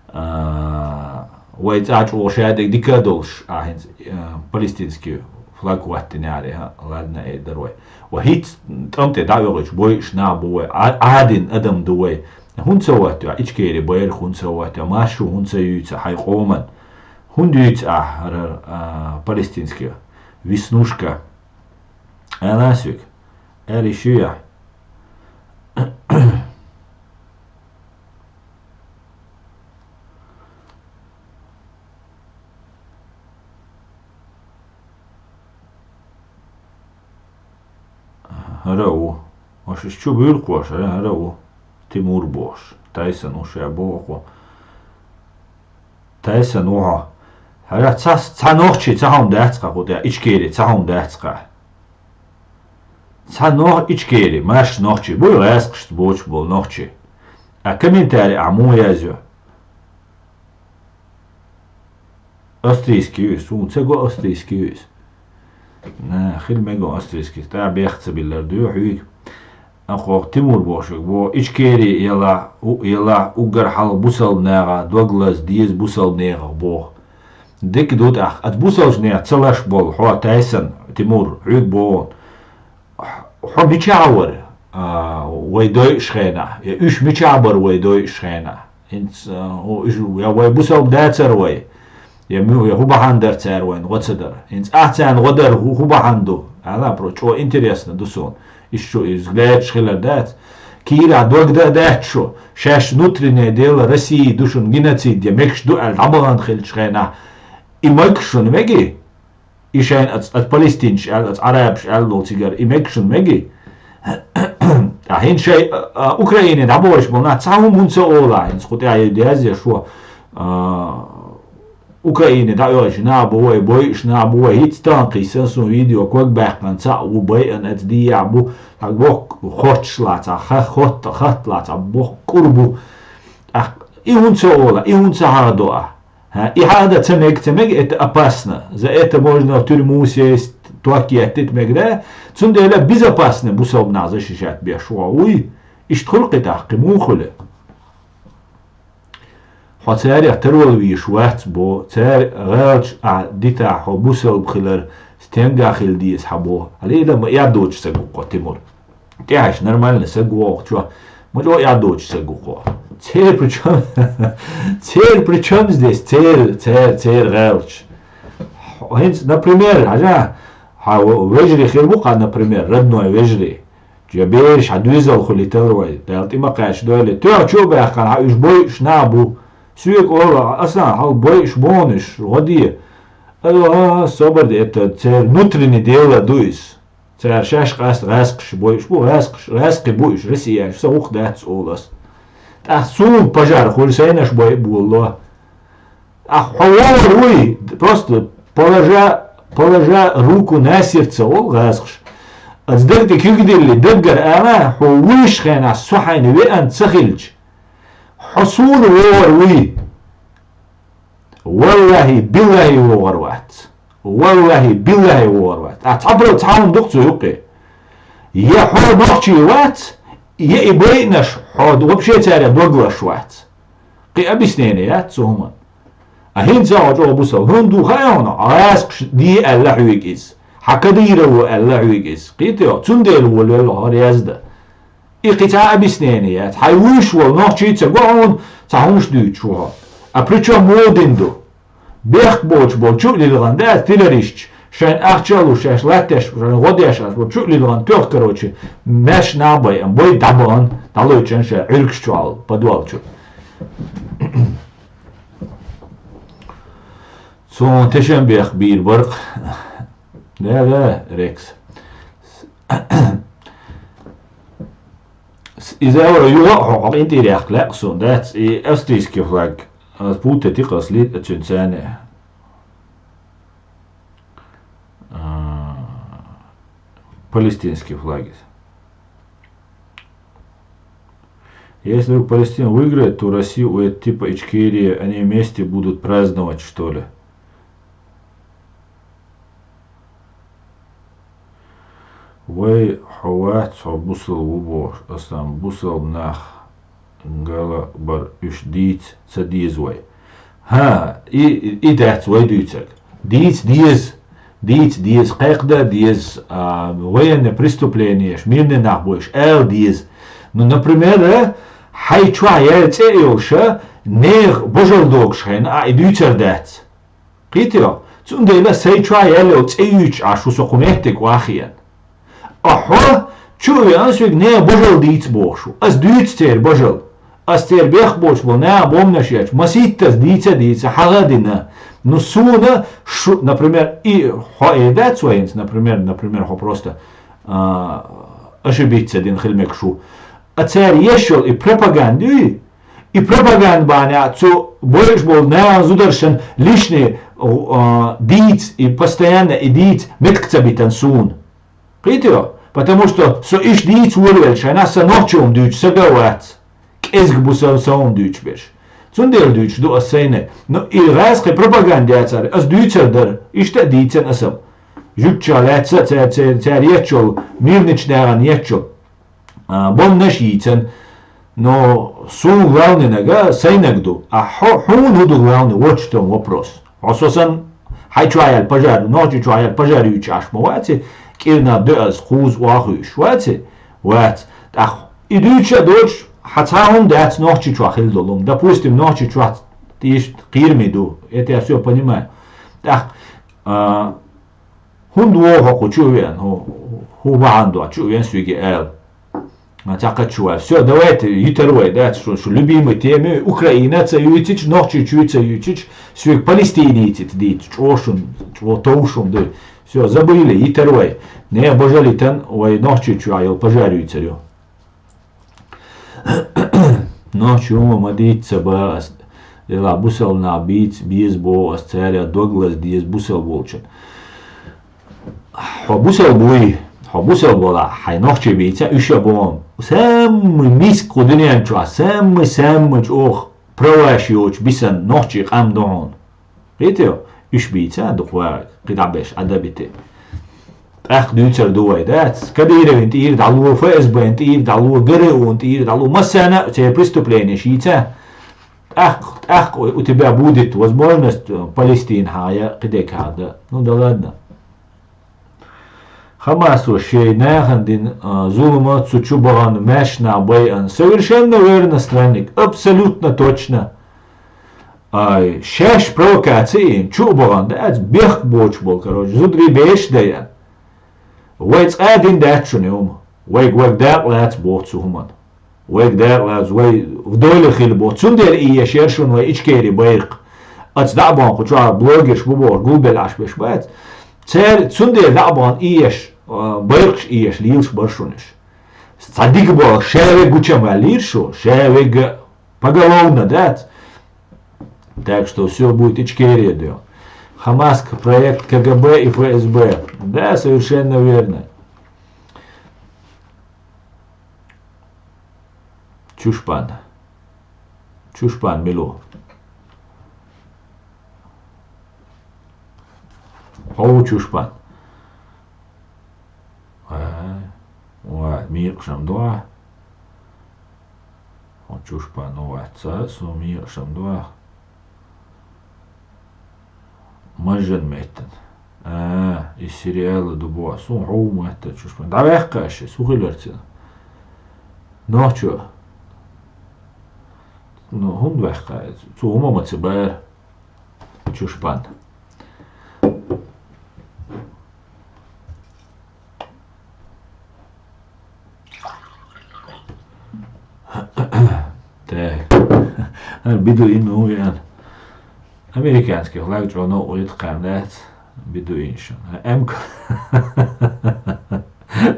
А, вай цӀа чӀогӀа шадерг дика а долуш, а, хӀинца, а, палестинский флаг хӀоттинехьара, хӀа, ладно, эр дара вай. Ва хӀинца тӀам тӀе дӀавоьгӀича бойуш нах бу вай, Ӏа-, Ӏадина адам ду вай. ХӀунда ца хӀоттайо, Ичкери байракх хӀунда ца хӀоттайо, маршо хӀунда ца юьйцу хьайн къоман? ХӀунда юьйцу ахьа хӀара, а, палестинский Веснушка? Аьлла соьга. Аьлла, йиш ю яхь? ХӀара а ву. Ваша, иш чу буьйлу кхоша, хӀара а ву. Тимур бохуш. Тайсан ву ша боху. Тайсан ву хьо. ХӀара цхьа, цхьа нохчий цхьа хьуна дац кху тӀехь, Ичкери цхьа хьуна дац кху. Цхьа нох-, Ичкери, марш нохчий, буй гӀаьскхашца боцуш болу нохчий. А комментарий ахь муха язйо? Австрийский ю иза, суна ца го австрийский ю иза. На, хила мега австрийский, тӀаккха бехк ца биллар дуьйхьа хьоьга. Акхох Тимур бохуш верг боху, Ичкери елахь, у-, елахь, уггар хьалха бусалба наха дог лаза деза бусалба нехах боху. Дика ду тӀаккха, аса бусалбачу нехан ца лаш болу хьо, Тайсан, Тимур, хьоьга боху. Хьо мичахь вара, а, вай дойуш хенахь? Я уьш мичахь бара вай дойуш хенахь? ХӀинца, а, уьш, я вай бусалба дацара вай? Я муьлха, я хӀун бахьана дара цара вайна гӀо ца дара? ХӀинца ахь царна гӀо дара хӀу-, хӀун бахьана ду? Аьлла, про-, чӀо интересно ду суна. Иштта шу иза лаьтташ хилар дац. Кийрахь дог дан а дац шу. Шаьш внутреннее дело России ду шуна геноцид, я мегаш ду аьлла дӀабахана хилчу хенахь. И мега шуна меги? И шайна аца, аца палестинчаш аьлла, аца Ӏарабаш аьлла долу цигара, и мега шуна меги? Ткъа хӀинца шай, а, а, Украине дӀабохуьйтуш болу нах цхьа хӀума хӀунда ца олу ахь хӀинца, кху тӀехь язъеш шу, а, Украине дӀаоьхуьйтуш нах бу вай, бойуш нах бу вай, хӀинца тахана кхийсина суна видео, ког баьккхина цхьаъ ву, байъина аца дийяхь бу, хьан боху хотташ лаца, ха-, хотта, хатта лаца, боху кӀур бу. Ткъа и хӀунда ца олу, и хӀунда ца хьахадо ахь? ХӀа, и хьахадан ца мега, ца мега, это опасно. За это можно в тюрьму сесть, ток еттить мега, да? Цундела безопасный бусалба нах защищать беш ву хьо, вуй? Иштта хуьлу кхин тӀаккха, кхин муха хуьлу? Хьо царех тарвала вийш вац бо, цара гӀалаташ ахь дитахь хьо бусалба хилар стенга хила деза хьа бо. Хьалийла ма аьддочу саг ву хьо, Тимур. ТӀехьаш нормально саг ву хьо чохь, ма чӀо аьддочу саг ву хьо. Цер причём, цер причём здесь, цер, цер, цер гӀалаташ. ХӀинца, например, хьажа, хьан вежарий хир бу-кх, например, родной вежарий. Я бераш хьан доьзал хуьлуьйтал вай, Дала тӀе ма кхачадойла. Тоьхча а баьккхина хьан уьш бойуш нах бу. Соьга олу, Асан, хьал бойуш бонуш, гӀо де. Ала, собар де, это церан внутреннее дело ду иза. Цара шаьш къаста гӀаскхаш бойуш бу, гӀаскхаш, гӀаскхи бу уьш, россияш, сан гӀуллакх дац олу ас. ТӀаккха суна пожар хуьлу, сайнаш бой а болало. Ахь хьо вогӀур вуй, просто положа, положа руку на сердце олу гӀазкхаша. Аса даг тӀе куьг дилли, даггара ала, хьо вуьйш хенахь со хьайна веана ца хилча, хьо суна вогӀур вуй? Валлахи, биллахи вогӀур вац. Валлахи, биллахи вогӀур вац. Ахь цхьаболу цхьа хӀума ду-кх цу юккъе. Я хьо нохчий вац, я и байинарш хьо вообще цаьрца дог лозуш вац. Кхин объяснение яц цу хӀуманна. А хӀинца а чӀогӀа бусал хӀунда ду хаьа хьуна, гӀазкхаш де аьлла хьоьга иза. Хьан Кадыров ву аьлла хьоьга иза. Кхетий хьо, цундела волавелла хьо реза дан. И кхин цхьа объяснение яц. Хьайн вуьйш волу нохчий ца го хьуна, цхьа хӀумаш дуьйцуш ву хьо. А причём муха дина ду? Бехк боцуш болу чу а лилгӀан дац, террористаш, шайн ахча а луш, шаьш латтош, шайн гӀо деш аш, чу а лилгӀан тоьхна, короче, маьрша нах а байъина, бой дӀабахана, дӀалоьцуш ша Ӏуьргаш чохь, подвал чу. Цунна тешнабехк бийр бара-кх. Да, да, Рекс. С-, иза вара юха а хьо, хьо къинтӀера яхка лаьа суна, дац, и австрийский флаг, а, путать йи-кх ас, лиъ а цуьнан царна. А, палестинский флаг иза. Если вдруг Палестина выиграет, то Россия, у, это типа Ичкерия, они вместе будут праздновать, что ли? Вай, хьо вац, хьо бусал ву бохуш, асан бусал нах гала бар уьш дийца ца деза вай. ХӀа, и, и дац вай дуьйцург. Дийца деза, дийца деза, кхайкхадан деза, а, военный преступлениеш, мирный нах бойуш, ала деза. Ну, например, хьайн чохь яьлла цӀе а йолуша, нехан божал догуш хенахь, а, и дуьйцур дац. Кхетий хьо? Цундела сайн чохь яьлла йолу цӀе юьйцуш Ӏаш ву со кху меттиг охьахиъна. А хьо чу а веана соьга нехан божал дийца бохуш ву. Ас дуьйцу церан божал. Ас церан бехк боцуш болу нехан бомбанаш ечу, масийтта ас дийца а дийца, хьагӀ а дина. Ну, суна шу, например, и хьо эр дац вай хӀинца, например, например, хьо просто, а, ошибиться дина хила мегаш ву. А цара еш йолу и пропаганда юй, и пропаганда бахьана цу бойуш болу нахана зударшна лишний, а, дийца, и постоянно и дийца меттиг ца битина суна. Кхетий хьо? Потому что со иштта дийца волавелла шайна, сан нохчо хӀума дуьйцуш сага а вац. КӀезиг бу сан, сан хӀума дуьйцуш берш. Цундела дуьйцуш ду ас сайна. Но и гӀазкхийн пропаганда яцара, ас дуьйцур дара. Иштта а дийцина аса. Жуьгтича лаьцна а цара, цара, цара етташ йолу, мирничу нахана етташ йолу. А, бомбанаш йийцина. Но суна главный нага сайнаг ду. А хьо, хьуна хӀун ду главный, вот в чём вопрос. Хьо со санна хьайн чохь яьлла пожар, нохчий чохь яьлла пожар юьйцуш Ӏаш ма ваци, кӀирнах доьаза, кхуза охьахуьйсуш ваци? Вац. ТӀаккха и дуьйцуш а доцуш, хьан цхьа хӀума дац нохчий чохь хила долу хӀума. Допустим, нохчий чохь тӀе иштта кхераме ду. Это я всё понимаю. ТӀаккха, а, ХӀунда вогӀу хьо кху чу а веана, хӀу, хӀу бахьана ду, чу а веана соьга ала? Ма цхьа кхачу вара. Всё, давайте, йитар вай, да, шу, шу любимый тема, Украина а ца юьйцича, Нохчийчоь а ца юьйцича, соьга палестинеций дийца, чӀогӀа шун, чӀогӀа товш хӀума ду. Всё, забыли, йитар вай. Не, божалитан, вай Нохчийчохь йолу пожар юьйцур ю. Нохчо хӀума ма дийца ца боху ас. Делахь бусалба нах бийца беза боху ас, царех дог лаза деза бусалба волчун. Хьо бусалба вуй, хьо бусалба валахь, хьайн нохчий бийца, уьш а боху. Самый миска кху дуьнен чохь, самый, самый чӀогӀа праваш йоцуш бисан нохчий къам ду хьуна. Кхетий хьо? Уьш бийца а дукха вагӀа, кхидӀа беш, Ӏадабите. ТӀаккха дуьйцур ду вай, дац? Кадыровн тӀера дӀало, ФСБ-н тӀера дӀало, ГРУ-н тӀера дӀало, массарна а церан преступленеш йийца. ТӀаккха, тӀаккха у тебя будет возможность, э, Палестина хьа я кхидег хьа да. Ну да ладно. Хамасо шей нахана дина, а, зулама цу чу бахана маьшна байан. Совершенно верно, странник. Абсолютно точно. Ай, шаьш провокаци ин, чу а бахана, да, ац бехк боч бол, короче, зудри беш дая. Вай цкъа дин дац шуна, юма. Вайг, вайг дакъ лац боху цу хӀуман. Вайг дакъ лац, вай в доле хила боху. Цундела и еш яр шуна вай Ичкери байракх. Ац дӀа а бахана, кху чохь блогерш бу бохуш, гулбелла Ӏаш беш бац. Цер-, цундела дӀа а бахана и еш, а, байракхаш и еш, лелаш бар шуна уьш. Цхьа дика боху, ша вега гучам ваьллийра шу, ша вега поголовно дац. Так что всё будет Ичкерия, да. Хамас проект КГБ и ФСБ. Да, совершенно верно. Чушпан. Чушпан мила ву? Хьо ву Чушпан? Ай, ва, мекъашам дуа. Хьо Чушпан ву вац, со мекъашам дуа. Мажан меттан. А, и сериала ду бо. Сун хьо ву маттар Чушпан. ДӀаваьккха аша, су хилар цина. Нохчо. Ну, хӀунда ваьккха? Цу хӀума ма ца бара. Чушпан. Так. Ар биду ин ну ян. Американский флаг чӀоно уйт кхам дац. Биду ин шу. М К.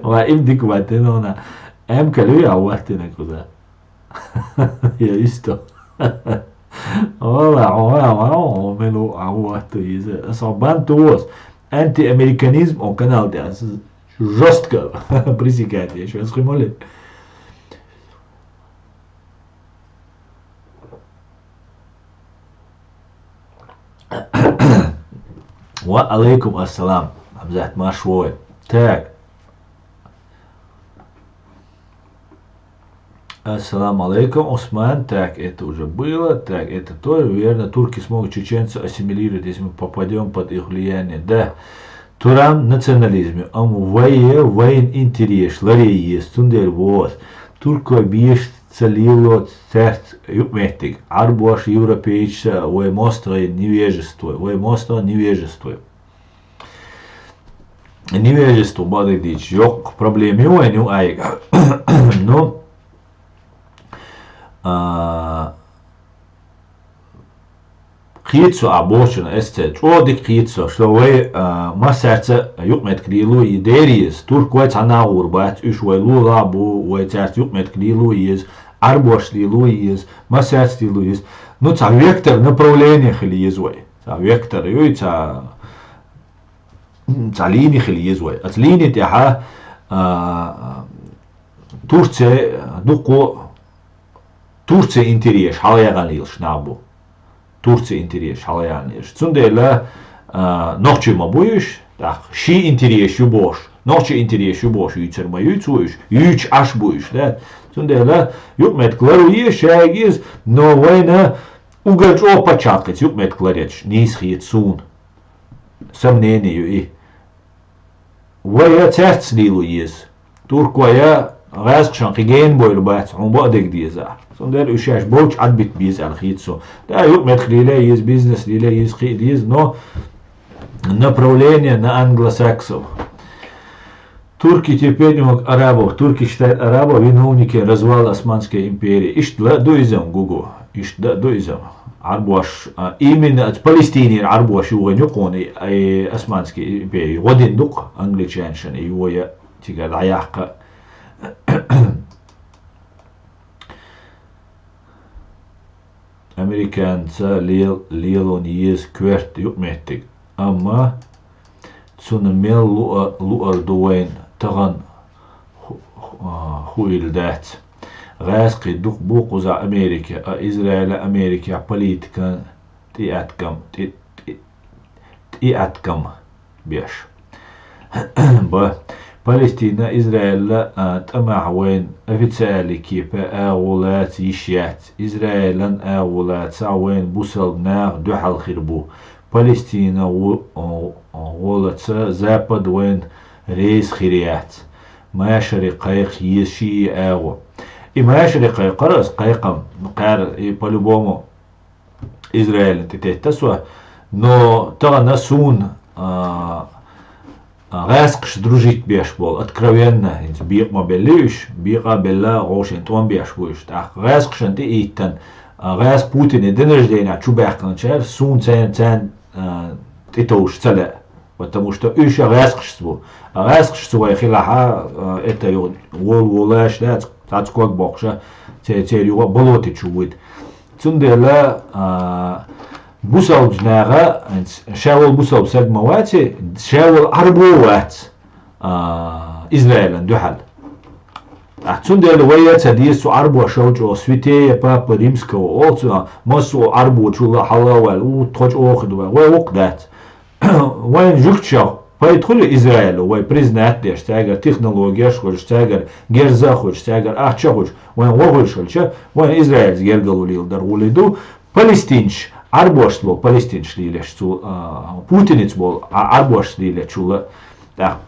Ва им дик ватин она. М К лю я ватин куза. Я исто. Ола, ола, ола, ола, мелу, а вот, из, особан туос. Антиамериканизм, он канал, да, жестко пресекать, я сейчас химоли. Ва алейкум ассалам. Хамзат, марш вой. Так. Ассаламу алейкум, Усман. Так, это уже было. Так, это тоже верно. Турки смогут чеченцев ассимилировать, если мы попадём под их влияние. Да. Туран национализме. Ам вайе, вайн интерес, ларе ес, цундер вос. Туркой беш ца лило церц юкметик. Арбош европейца, вай мостагӀе невежество, вай мостагӀе невежество. Невежество бадыдич, йоккха проблема ю вайн ю айга. Ну, а, кхийца а бочун эсце, чӀо дика кхийца, что вай, а, массаьрца юкъметка лелу и дерийс, турк вай цхьа нагӀур бац, уьш вай лула бу, вай цаьрца юкъметка лелу еза, арбош лелу еза, массаьрца лелу еза. Ну, цхьа вектор, направление хила еза вай. Цхьа вектор юй, цхьа цхьа лини хила еза вай. Аца лини тӀехьа, а, Турция дукхо, Турция интерес хьалаяхьан лелаш нах бу. Турция интерес хьалаяхьан лелаш. Цундела, а, нохчий ма бу уьш, тӀаккха ший интерес ю бохуш, нохчий интерес ю бохуш, юьйцар ма юьйцу уьш, юьйцу Ӏаш бу уьш, да? Цундела юкъметка лару еза, шайга еза, но вайна угар чӀо пачхьалкхица юкъметка ларъечу нийса хета суна. Сомнение ю и. Вай я цаьрца лело еза. Турк вай я гӀаьзкхашан кхин гена бойла бац, хьуна бакъдерг деза. Цундела уьш шаьш болчу Ӏадбита беза аьлла хета со. Да, юкъметка леле еза, бизнес леле еза, кхиъ деза, но направление на англосаксов. Турки терпеть не могут арабов. Турки считают арабов виновники развала Османской империи. Иштта ла ду иза, Гугу. Иштта ду иза. Арбош, а, именно от Палестинера арбош ю вайн юкъуна, и, и Османский империя. ГӀодин дукха англичаншан, и вая тига дӀаяккха. Американца лел-, лелон еза коьрта юкъаметтиг. Амма цунна мел луа-, луар ду вайн тахана ху-, ху-, а, хуийла дац. ГӀаьзкхий дукха бу кхузахь Америка, а Израиль а Америка политикан тӀеаткам, тӀе-, тӀе-, тӀеаткам беш. Ба. Палестина, Израиль а, тӀамехь вайн официальный кепе агӀо лаца йиш яц. Израилан агӀо лаца вайн бусалба нах дуьхьал хир бу. Палестина гӀо-, гӀолаца Запад вайн рейс хир яц. Машари кхайкха еза шиъ агӀо. И машари кхайкхара ас кхайкхам, кхаьра и по-любому Израиль тӀе тетта со, но тахана суна, а, а, гӀаскхаш дружить беш болу, откровенно, хӀинца бекъа ма белли уьш, бекъа а белла, гӀовшен тӀом беш бу уьш. ТӀаккха гӀаскхашан тӀе иттан, а, гӀаскх Путине день рождения чу баьккхинчара, суна царна, царна, а, тӀе товш ца лаьа, потому что уьш а гӀаскхашца бу. А гӀаскхашца вай хилахьа, а, это ю-, вол-, волаш дац, цац ког боккхуша, церан юкъа болоте чу вуйта. Цундела, а, бусалба наха, ша волу бусалба саг ма вац, ша волу Ӏарбо вац, а, Израилан дуьхьал. А, цундела вай а ца деза цу Ӏарбошал чӀогӀа, святее Папы Римского, олу цу, массо а Ӏарбочул а хьала а ваьлла, у, тхо чӀогӀа хир ду вай, вай воккха дац. Вайн жуьгташах пайда хуьлу Израило, вай признать деш, цаьргара технологияш а хуьлуш, цаьргара герз а хуьлуш, цаьргара ахча а хуьлуш, вайн гӀо хуьлуш хилча, вайн Израилца гергарло леладар гӀуллакх ду. Палестинаш, Ӏарбошца болу палестинаш лелаш цу, а, Путиница болу Ӏа-, Ӏарбошца лелачул а, тӀаккха,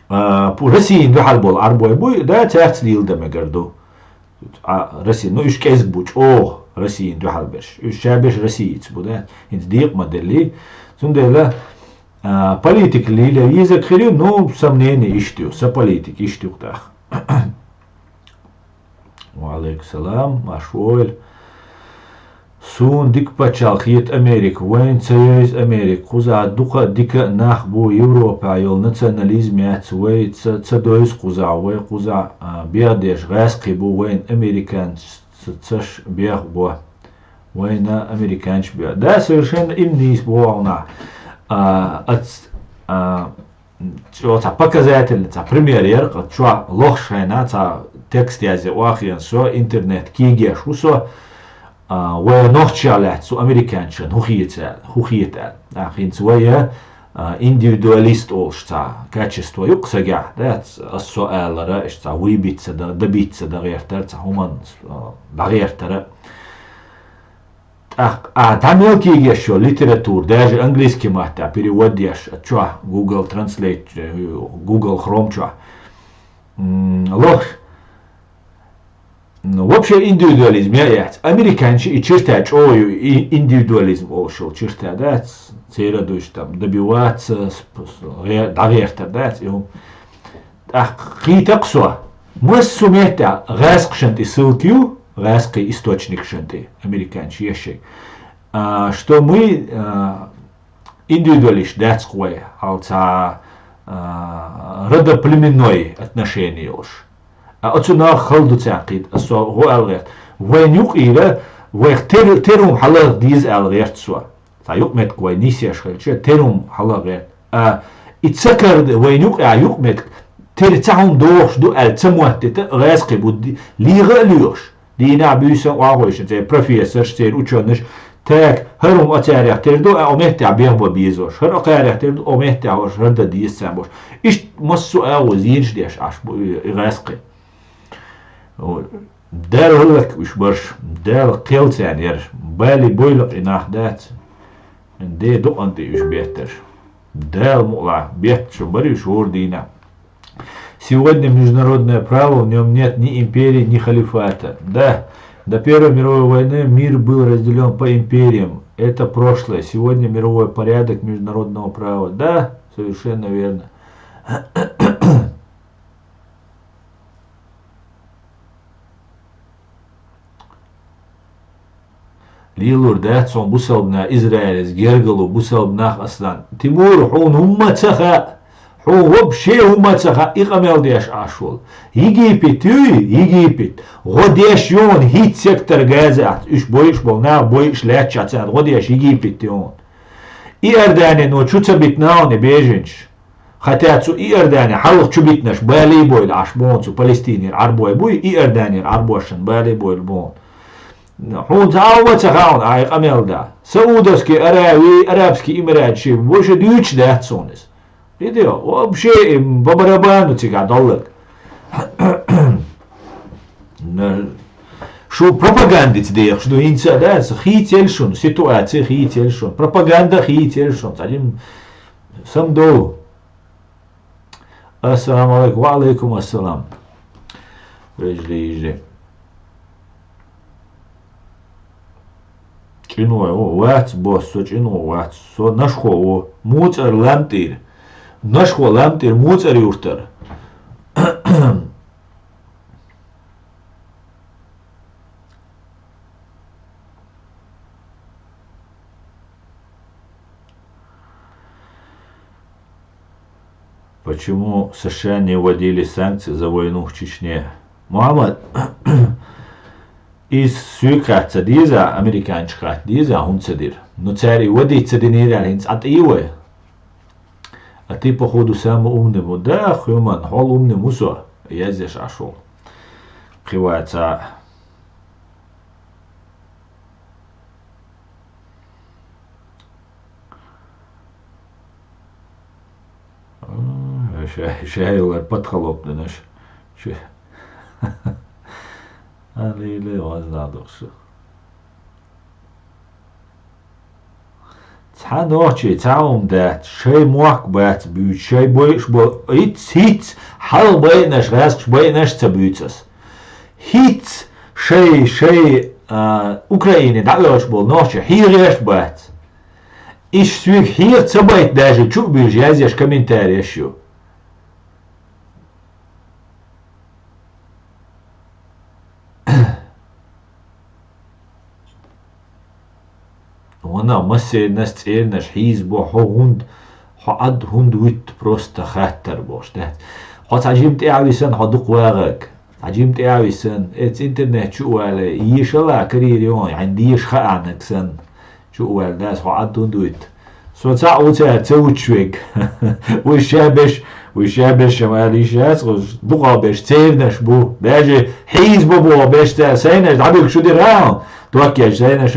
а, пу-, Россин дуьхьал болу Ӏарбой буй, да, цаьрца леладан мегар ду. А, Россия, ну, уьш кӀезиг бу, чӀогӀа Россин дуьхьал берш. Уьш ша берш Россица бу, да? ХӀинца декъа ма делли. Цундела, а, политика лело йизаг хир ю, ну, со мнение иштта ю, со политика иштта ю тӀаккха. Ва алейкум салам, марш войла. Суна дика пачхьалкх хета Америка, вайна ца йойза Америка. Кхузахь дукха а дика а нах бу, Европехь йолу национализм яц, вай ца, ца дойза кхузахь, вай кхузахь, а, бехдеш гӀаьскхий бу, вайна американцаш бех бо. Вайна американцаш бех. Да, совершенно им нийса боху нах. А, ац-, а, Цо цхьа показательный, цхьа пример яра, кху чохь лохуш хьайна, цхьа текст язъе охьахиъна со, интернет кегеш ву со, а, вай нохчех лаьцна цу американчан хӀун хета аьлла, хӀун хета аьлла. ТӀаккха хӀинца вай, а, индивидуалист олуш цхьа качество ю-кх сагехь, да, ас со алара, иштта цхьа вуйбицца дан, дабицца дан гӀертара, цхьа хӀуманна, а, дӀагӀертара. ТӀаккха, а, дӀа мел кегеш йолу литература, даже английский маттахь перевод еш, а чохь, Google Translate, э, Google Chrome чохь. М, лохуш. Ну, вообще индивидуализм я яц. Американчи и чирта чӀогӀа ю, и индивидуализм олуш йолу чирта дац. Церан дуьйш там добиваться, с-, с-, гӀе-, дӀагӀертар дац, и хӀума. ТӀаккха кхийта-кх со. Массо а меттехь гӀаьскхашан тӀе ссылка ю, гӀаьскхий источникашан тӀе, американчу ешшег. А, что мы, а, индивидуалист дац-кх вай, хьал цхьа, а, родоплеменной отношение йолуш. А оцу нах хала ду царна кхийта, ас со гӀо аьлла гӀерта. Вайн юкъера, вайх тер-, терум хьала деза аьлла гӀерта со. Цхьа юкъаметтиг вай нисъеш хилча, терум хьала гӀерта. А, и ца карда вайн юкъа юкъаметтиг, тера цхьа хӀума дохуш ду аьлла ца моттийта, гӀаьскхий бу ди-, леха а лоьхуш. Дийнахь буьйсан охьахойшина, церан профессорш, церан учёныш, так, хӀара хӀума а царех тера ду, а, о меттехь бех бан безош. ХӀара а кхарех тера ду, о меттехь ош хӀара дан деза царна бош. Иштта массо а агӀо зенаш деш Ӏаш бу и, и гӀаьскхий. Дала хӀаллак уьш барш, Дала кхел царна ярш, бали бойла-кх и нах дац. Де дукъан тӀе уьш беттарш. Дала мукъалахь, бетташ бара уьш хӀора дийнахь. Сегодня международное право, в нём нет ни империи, ни халифата. Да, до Первой мировой войны мир был разделён по империям. Это прошлое. Сегодня мировой порядок международного права. Да, совершенно верно. Лелор дац хьуна бусалба нах, Израиле гергало бусалба нах, Аслан. Тимур, хьуна хӀумма ца хаьа. Хьуна вообще хӀумма ца хаьа, и къамел деш Ӏаш волу. Египет юй, Египет. ГӀо деш ю хьуна хӀитта сектор Газа аьлла. Уьш бойуш болу нах, бойуш лаьтташ царна. ГӀо деш Египет ю хьуна. Иордане но чу ца битина хьуна и беженцаш. Хотя цу Иордане хьалха чу битинарш балий бойла Ӏаш бу хьуна, цу Палестинера Ӏарбой буй, Иорданера Ӏарбошна балий бойла бу хьуна. Хьуна цхьа а хӀумма ца хаьа хьуна, ахь и къамел да. Саудовский Аравия, Арабский Эмират ши бу, ша дуьйцуш дац хьуна иза. Видео, вообще, им по барабану цигахь долларг. Шу пропагандица дехаш ду, хӀинца а, да, со хийцел шун, ситуация хийцел шун, пропаганда хийцел шун, цхьа дим сам долу. Ассаламу алейкум, ва алейкум ассалам. Вежарий, йижарий. ЧӀино ву, вац бос, со чӀино вац, со нашхо ву, муцӀар лам тӀера, нашхо лам тӀера, муцӀар юртара. Почему США не вводили санкции за войну в Чечне? Мухьаммад, иза соьга хатта ца деза, американчу хатта деза, хӀунда ца дира. Ну, цара и вадийта ца динера аьлла, хӀинца Ӏа тӀе вай. А ты, походу, самый умный му. Да, хӀуман, хьол умный му со, язъеш Ӏаш волу. Кхин ваца. А, ша-, шаьллара подхалоп дан аша. Шу-, а, ле, ле, вазна дохуш. Цхьа нохчий, цхьа хӀума дац, шайн мохк бац буьйцу, шайн бойуш бо-, хӀиц, хӀиц, хьалха байинарш, гӀаьскаш байинарш ца буьйцу ас. ХӀиц шай, шай, а, Украине дӀаоьллуш болу нохчий хьехарш бац. Иштта соьга хьеха ца байта даже чу а буьйлуш язъеш комментареш ю. Ванах, массернас цӀернаш хьийзабо, хьо хӀунда, хьо Ӏад хӀунда вуьтта просто хаттар бохуш дац. Хьо цхьа жима тӀе а висана, хьо дукха вагӀаг. Цхьа жима тӀе а висана, эца интернет чу а вале, ешала карийра йогӀу, хьайн деша хаанаг санна. Чу а ваьлла, дас, хьо Ӏад хӀунда вуьтта? Со цхьаъ ву цара ца вуьтуш верг. Уьш ша берш, уьш ша берш ма аьлла йиш яц, уьш дукхахберш цернаш бу. Даже хьийзабо боху берш цара сайнаш дӀабуьгуш шу дира хьуна. Доккхачу сайнаш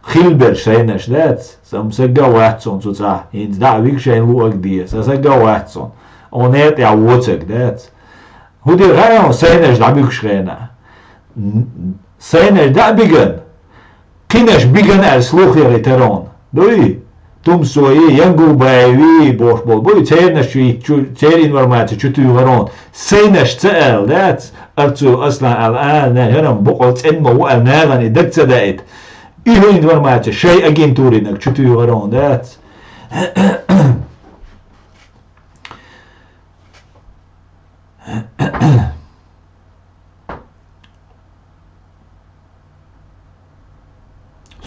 хилберш сайнаш дац. Сан сагга а вац суна цу цхьа. ХӀинца дӀа а вигу шайна луъаг де. Сан сагга а вац суна. Оха некъа тӀехь воцаг дац. ХӀун дира хаьа хьуна сайнаш дӀабуьгуш хенахь? Н-, сайнаш дӀа а биган, кхинаш биган аьлла слух яхийтара хьуна. Дуй? Тумсои, Янгулбаеви бохуш болу. Буй, цернаш чу, чу, церан информаци чу туьйхара хьуна. Сайнаш ца аьлла дац, Арцу Аслан аьлла, а, на, хӀара-м бокъал цӀена ма ву аьлла, нахана и дага ца даийта. И хӀу информаци шайн агентуринаг чу туьйхара хьуна дац.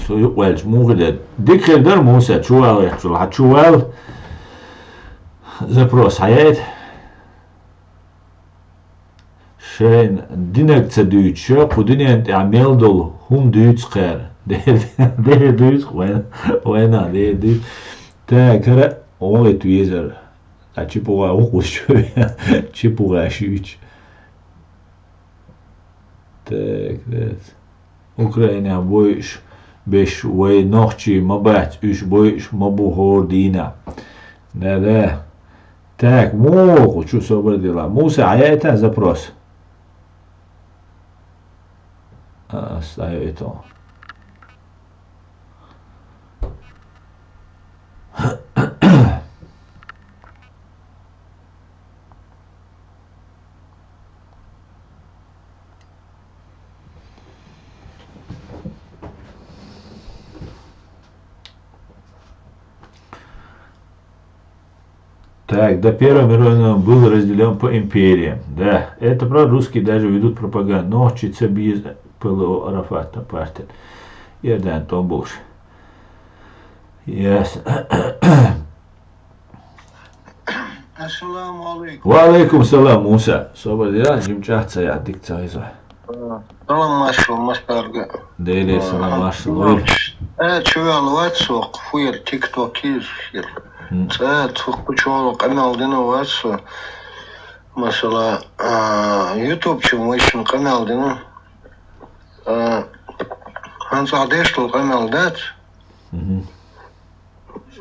Со юкъаваьлча муха де? Дика хир дара, Муса, чуваллахьчул хьан чувал запрос хьаяйта. Шайна динаг ца дуьйцуша, кху дуьнен тӀехь мел долу хӀума дуьйцу кхара. Дера, дера дуьйцу, вайна, вайна, дера дуьйцу. Так, хӀара гӀо ит везар. А чипугӀа вукхузчу, чипугӀа шуьйчу. Так, так. Украинехь бойуш беш вай нохчий ма бац, уьш бойуш ма бу хӀора дийнахь. Да, да. Так, муха чу собар дела. Муса, хьаяйта запрос? А, ас дӀаяйта. Так, до Первой мировой войны был разделён по империям. Да, это правда, русские даже ведут пропаганду. Нохчий ца беза П Л О Арафатна партия. Эрдан тӀом болуш. Ясно. Ассаламу алейкум. Ва алейкум салам, Муса. Собар дела, жимчӀахь ца яхь, дика ца хеза. Салам, машалла, мастарга. Деле салам, машалла. Э, чувал вац со, фуер, тикток из, фир. М. Ца, цу кучуала къамел дина вац со. Масала, а, ютуб чу вайшин къамел дина. А, хьан цӀа деш долу къамел дац? Мгм.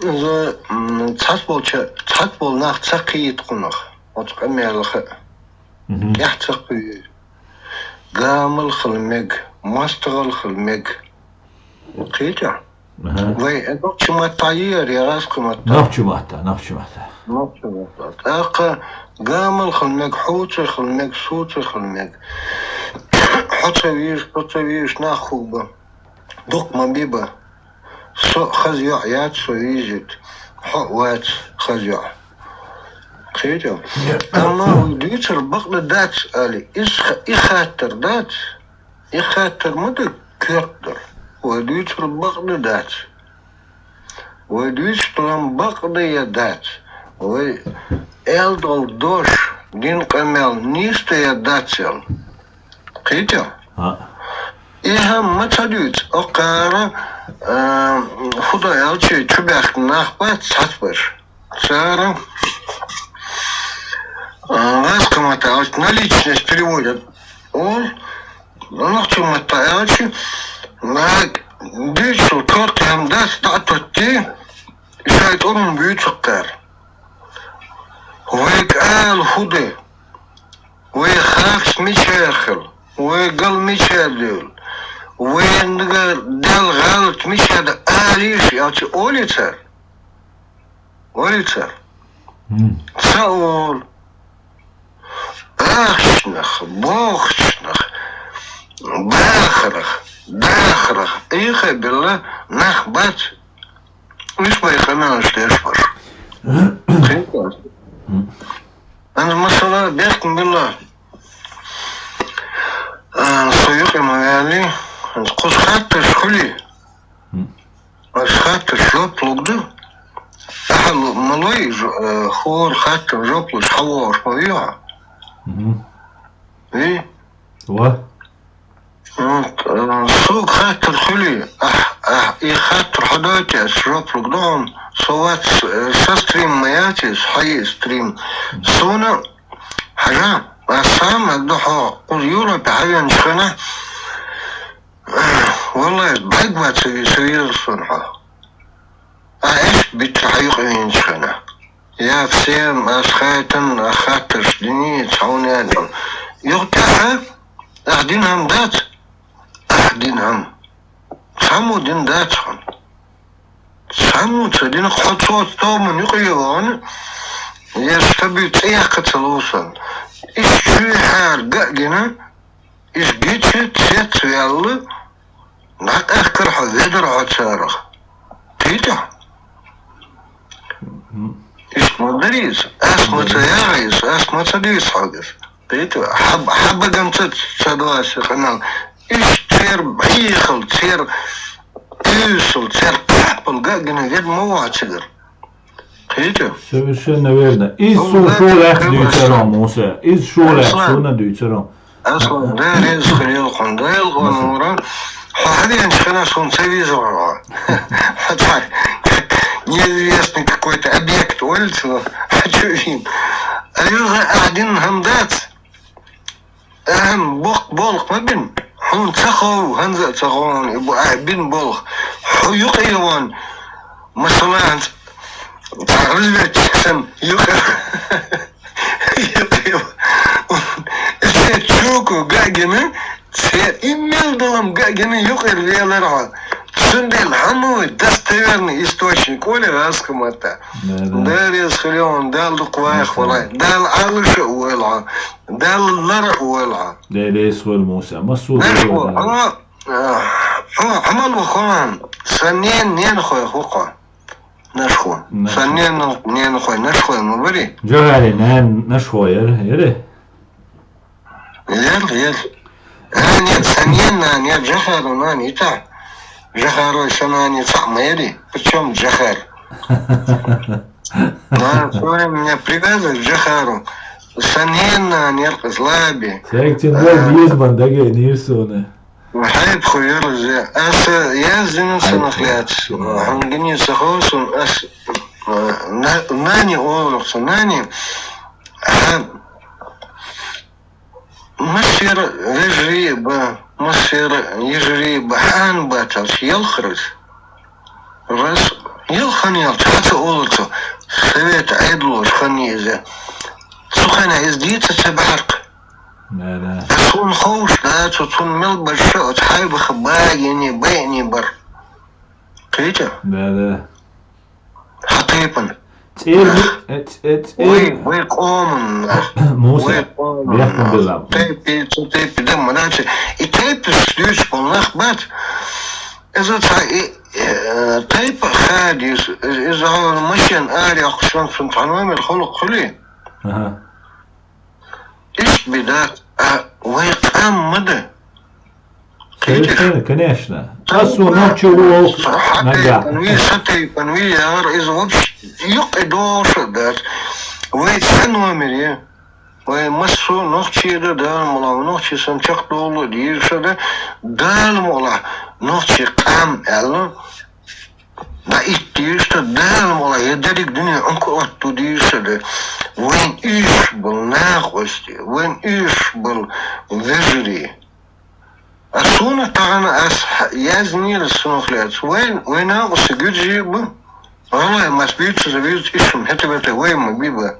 Иза, м, цхьацца болча-, Цхьацца болу нах ца кхийта кхунах, оцу къамелах а. Мгм. ТӀаьхьа ца кхуьу. Гамал хила мега, мостагӀал хила мега. Кхийтахь? Аха. Вай, э, нохчийн маттахь яра, я гӀазкхийн маттахь? Нохчийн маттахь, нохчийн маттахь. Нохчийн маттахь. ТӀаккха гамал хила мега, хьуца хила мега, суца хила мега. Хьо ца везаш, хьо ца везаш, нах хӀума бан. Дукха ма бий бан. Со хаза йоӀ яц, со везийта. Хьо а вац хаза йоӀ. Кхийтахь? Амма вай дуьйцур бакъ дац, али, иза ха-, и хаттар дац. И хаттар ма ду коьрта дар. Вай дуьйцур бакъ дац. Вай дуьйцуш долу бакъ ду я дац. Вай аьлла долу дош, динан къамел нийса ду я дац аьлла. Кхийтахь? А. И хӀума ма ца дуьйцу, оккхара, а, хӀун ду аьлча, чубаьхкина нах бац цхьацберш. Цара, а, гӀазкхийн маттахь аьлча, на личность переводят. Олу, нохчийн маттахь аьлча, нах дуьйцуш коьрта хӀума дац, дӀа а тоттий, шайн тӀурна буьйцу кхара. Вайга ала хӀун ду? Вай харц мичара хила? Вай гал мичара девлла? Вайна Далла гӀалат мичара ду? Алийша аьлча, олий цара? Олий цара? М. Ца олу. Ахчанах, бохучунах, бахарах, дахарах Ӏехабелла нах бац. Уьш вай къамелаш деш барш. М. Ана масала бехк ма билла. А, со юкъе ма ваьлли, кхуза хаттарш хуьлий? М. Ас хаттарш жоп лур ду. Ахьа лу-, ма лой, жо-, э, хӀора хаттар жоп луш хьавогӀуш ма вий хьо? Мгм. Вий? Ва? Вот, э, суга хаттар хуьлий? Ахь, ахь, и хаттар хьадойтий, ас жоп лур ду хьуна. Со вац, э, са стрим ма яц иза, хьан и стрим. Суна, хьажа, ас сам а ду хьо, кхуза Европе хьавеанчу хенахь, валлай, бӀаьрг вац ца везар суна хьо. Ахь иштта биттара хьан юкъа веанчу хенахь. Я всем, ас хайтан, ас хаттарш дини, цхьа хӀума яьлла. Юха тӀаьхьа, ахь дина хӀума дац? Ахь дина хӀума. Цхьаммо дина дац хьуна. Цхьаммо ца дина, хьо цо тобанан юкъе вахана, я стаби цӀе яккха ца ловзу сан. Иштта чуьйхьара ган а гина, иза гича, цецваьлла, дӀакъаьхкара хьо, ведар хьо царах. Кхийтахь? Мгм. Иштта ма дарий иза. Ас ма ца яхьа иза, ас ма ца дуьйцу хьоьга иза. Кхийтахь? Хьаб-, хьан баганца ца дуьйцу къамел. Иштта церан бӀехал, церан уьйсал, церан кхаъпал ган а гина, ведда ма ву хьо цигара. Кхийтахь? Совершенно верно. Иза суна шу лаьцна дуьйцура, Муса. Иза шу лаьцна суна дуьйцура. Аслан, Дела реза хуьлийла хьуна. Дела гӀо лура, хьо хьавеанчу хенахь суна ца везара хьо. Хьо цхьа неизвестный какой-то объект олуш, хьо чу вийна. Аюза, ахь дина хӀума дац? Ахьа боккха болх ма бина. Хьуна ца хов, хӀанза а ца хов хьуна и бу-, ахь бина болх. Хьо юкъе ван, масала, хӀанз цхьа разведчик санна юкъе, юкъе ван. Эсет чуку гагина, цхьа и мел далам гагина юкъера велар хьо. Цундела хьан вай достоверный источник олий гӀазкхийн маттахь? Да, да. Дела реза хуьлийла хьуна, Дала дукха вайх валай. Дала Ӏалаша а войла хьо. Дала лара а войла хьо. Дела реза хуьлда, Муса. Массо а Дела лара. Хьо, а, хьо, хьо мала ву хьуна? Сан нен-, ненахой хӀу хьо? Нашхо. Нашхо. Сан нен-, ненахой, нашхой ма барий? Джахари нан-, нашхо яра, яра? Яра, яра. А, нет, сан нен-, нан яра, Джахаро нана йита. Джахарой сан нана цхьаъ ма ярий. Причём Джахар? Да, всё время меня привязывает к Джахару. Сан нен-, нан яра кхуза лаби. Сагцин дой беза бан даге нир суна. Хьайба ху яра зе. Аса яздина санах лаьцна. Хьан гини ца хов сун ас, а, на-, нани олух ца. Нани, а, массера вежарий а ба, массера йижарий а ба, хьан бацалц ялхараз. Раз Ил хан яьлча, хьа ца олур цо, совета Ӏедалош хан я иза. Цу хенахь иза дийца ца баьхьаркх. Да, да. Суна ховш дац, цо цунна мел бара ша оцу Хьайбаха багийна, байина бар. Кхетий? Да, да. Хьан тайпана. ЦӀера, э, ц-, э, цӀера. Вай, вай къоман нах. Муса, вай къоман бехкам нах. Белла. Тайпа, цу тайпа дан ма дац. И тайпа дуьйцуш болу нах бац. Иза цхьа и, э, тайпа хадийса, иза, иза хьуна машен арахь йоккхуш, цунна цхьа номер хӀуллакх хуьлий? Аха. Иштта беда, а вай къам ма ду. Совершенно, конечно. Ас вон нохчо ву волчу нагахь. Хьан тайпана вий, сан тайпана вий, яра иза вообще юкъа догӀуш а дац. Вай цхьа номер я. Вай массо а нохчий ду, Дала мукъ лахь, нохчий санна чекхдовла дийраш а ду, Дала мукъ лахь, нохчий къам аьлла. ДӀаитта дийраш ду, Дала мукъ лахь, я дерриг дуьне Ӏунка отту дийраш а ду. Вайн уьш болу накъостий, вайн уьш болу вежарий. А суна тахана ас яздинера сунах лаьцна. Вайн, вайн накъостий гуьржий бу. ГӀалгӀай мас буьйцу иза вуьйцу, ишшум хӀета-вета вай ма бий ба.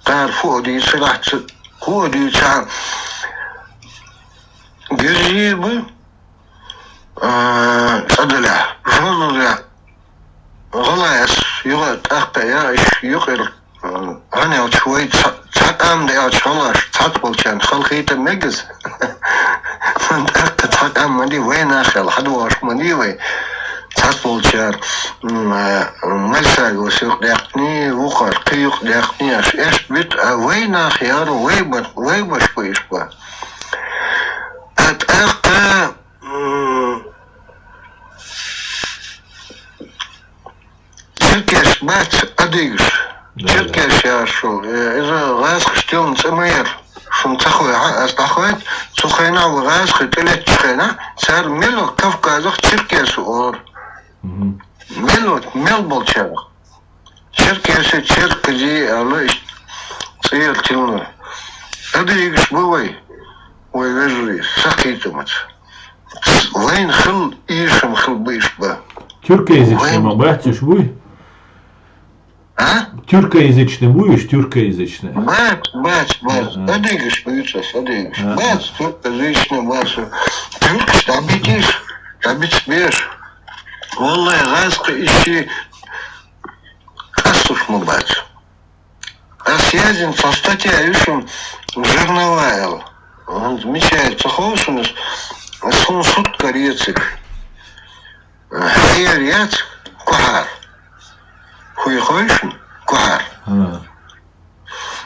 Кхара фу а дийцарахь ца, фу а дуьйцахь, гуьржий бу, а, цӀа далехь, жозалехь, гӀалгӀай ас юха тӀаккха яа, иш юкъера, а, хӀана аьлча вай цхьа, цхьа къам даьлча гӀалгӀаш цхьацца болчарна халахийта мегаза. ТӀаккха цхьа къам ма дий, вай нах аьлла, хьадогӀуш ма дий вай. Цхьацца болчара, м, а, Мальсагос юкъадаьккхиний, вукхара кхин юкъадаьккхиний, аш эшна битта, а вай нах яра, вай ба, вай баш бу иш ба. А тӀаккха, м, черкеш бац, адыгаш. Да, да. Черкеш яра шу, э, иза гӀазкхаша тиллина цӀе ма яра. Шуна ца хой, хьа, ас дӀахойту, цу хенахь вай гӀазкхий тӀелеттачу хенахь, цара мел Кавказах черкес олура. Мгм. Мел, мел болчарах. Черкесы, черкези аьлла, иштта цӀера тиллина. Адыгаш бу вай, вай вежарий, сакхетамца. Вайна хила, ийшам хила бу иш ба. Тюркоязычный ма бац уьш буй? А? Тюркоязычный буй уьш, тюркоязычный? Бац, бац, бац. А, а. Адыгаш буьйцу ас, адыгаш. А, а. Бац, тюркоязычный бац. Тюркаш дӀабитийша, дӀабица беш. Валлай, гӀазкхий ишший къастуш ма бац. Ас яздина цхьа статья ю шуна, жерновая. ХӀунда мича яра ца ховшу шуна, ас хӀун сутка рецик. Хьера яц кухьар. Хьуй хойшун кухьар. ХӀа.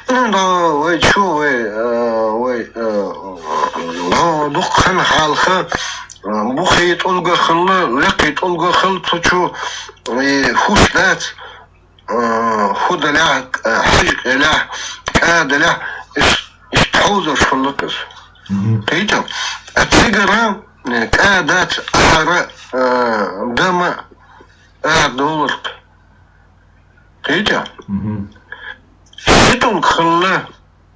Ну, да, вай чу, вай, э, вай, э, ну, дукха хан хьалха, э, бухий тӀулга хилла, лекхий тӀулга хилла, цу чу, э, хӀуш дац, э, хӀу далехь, э, хьажа къелехь, кӀа далехь, иш, иш тхьовзарш хилла кхаза. Мгм. Кхетий? А цигара, э, кӀа дац, ахьара, э, дама, ара довларх. Кхетий? Мгм. Ши тӀулг хилла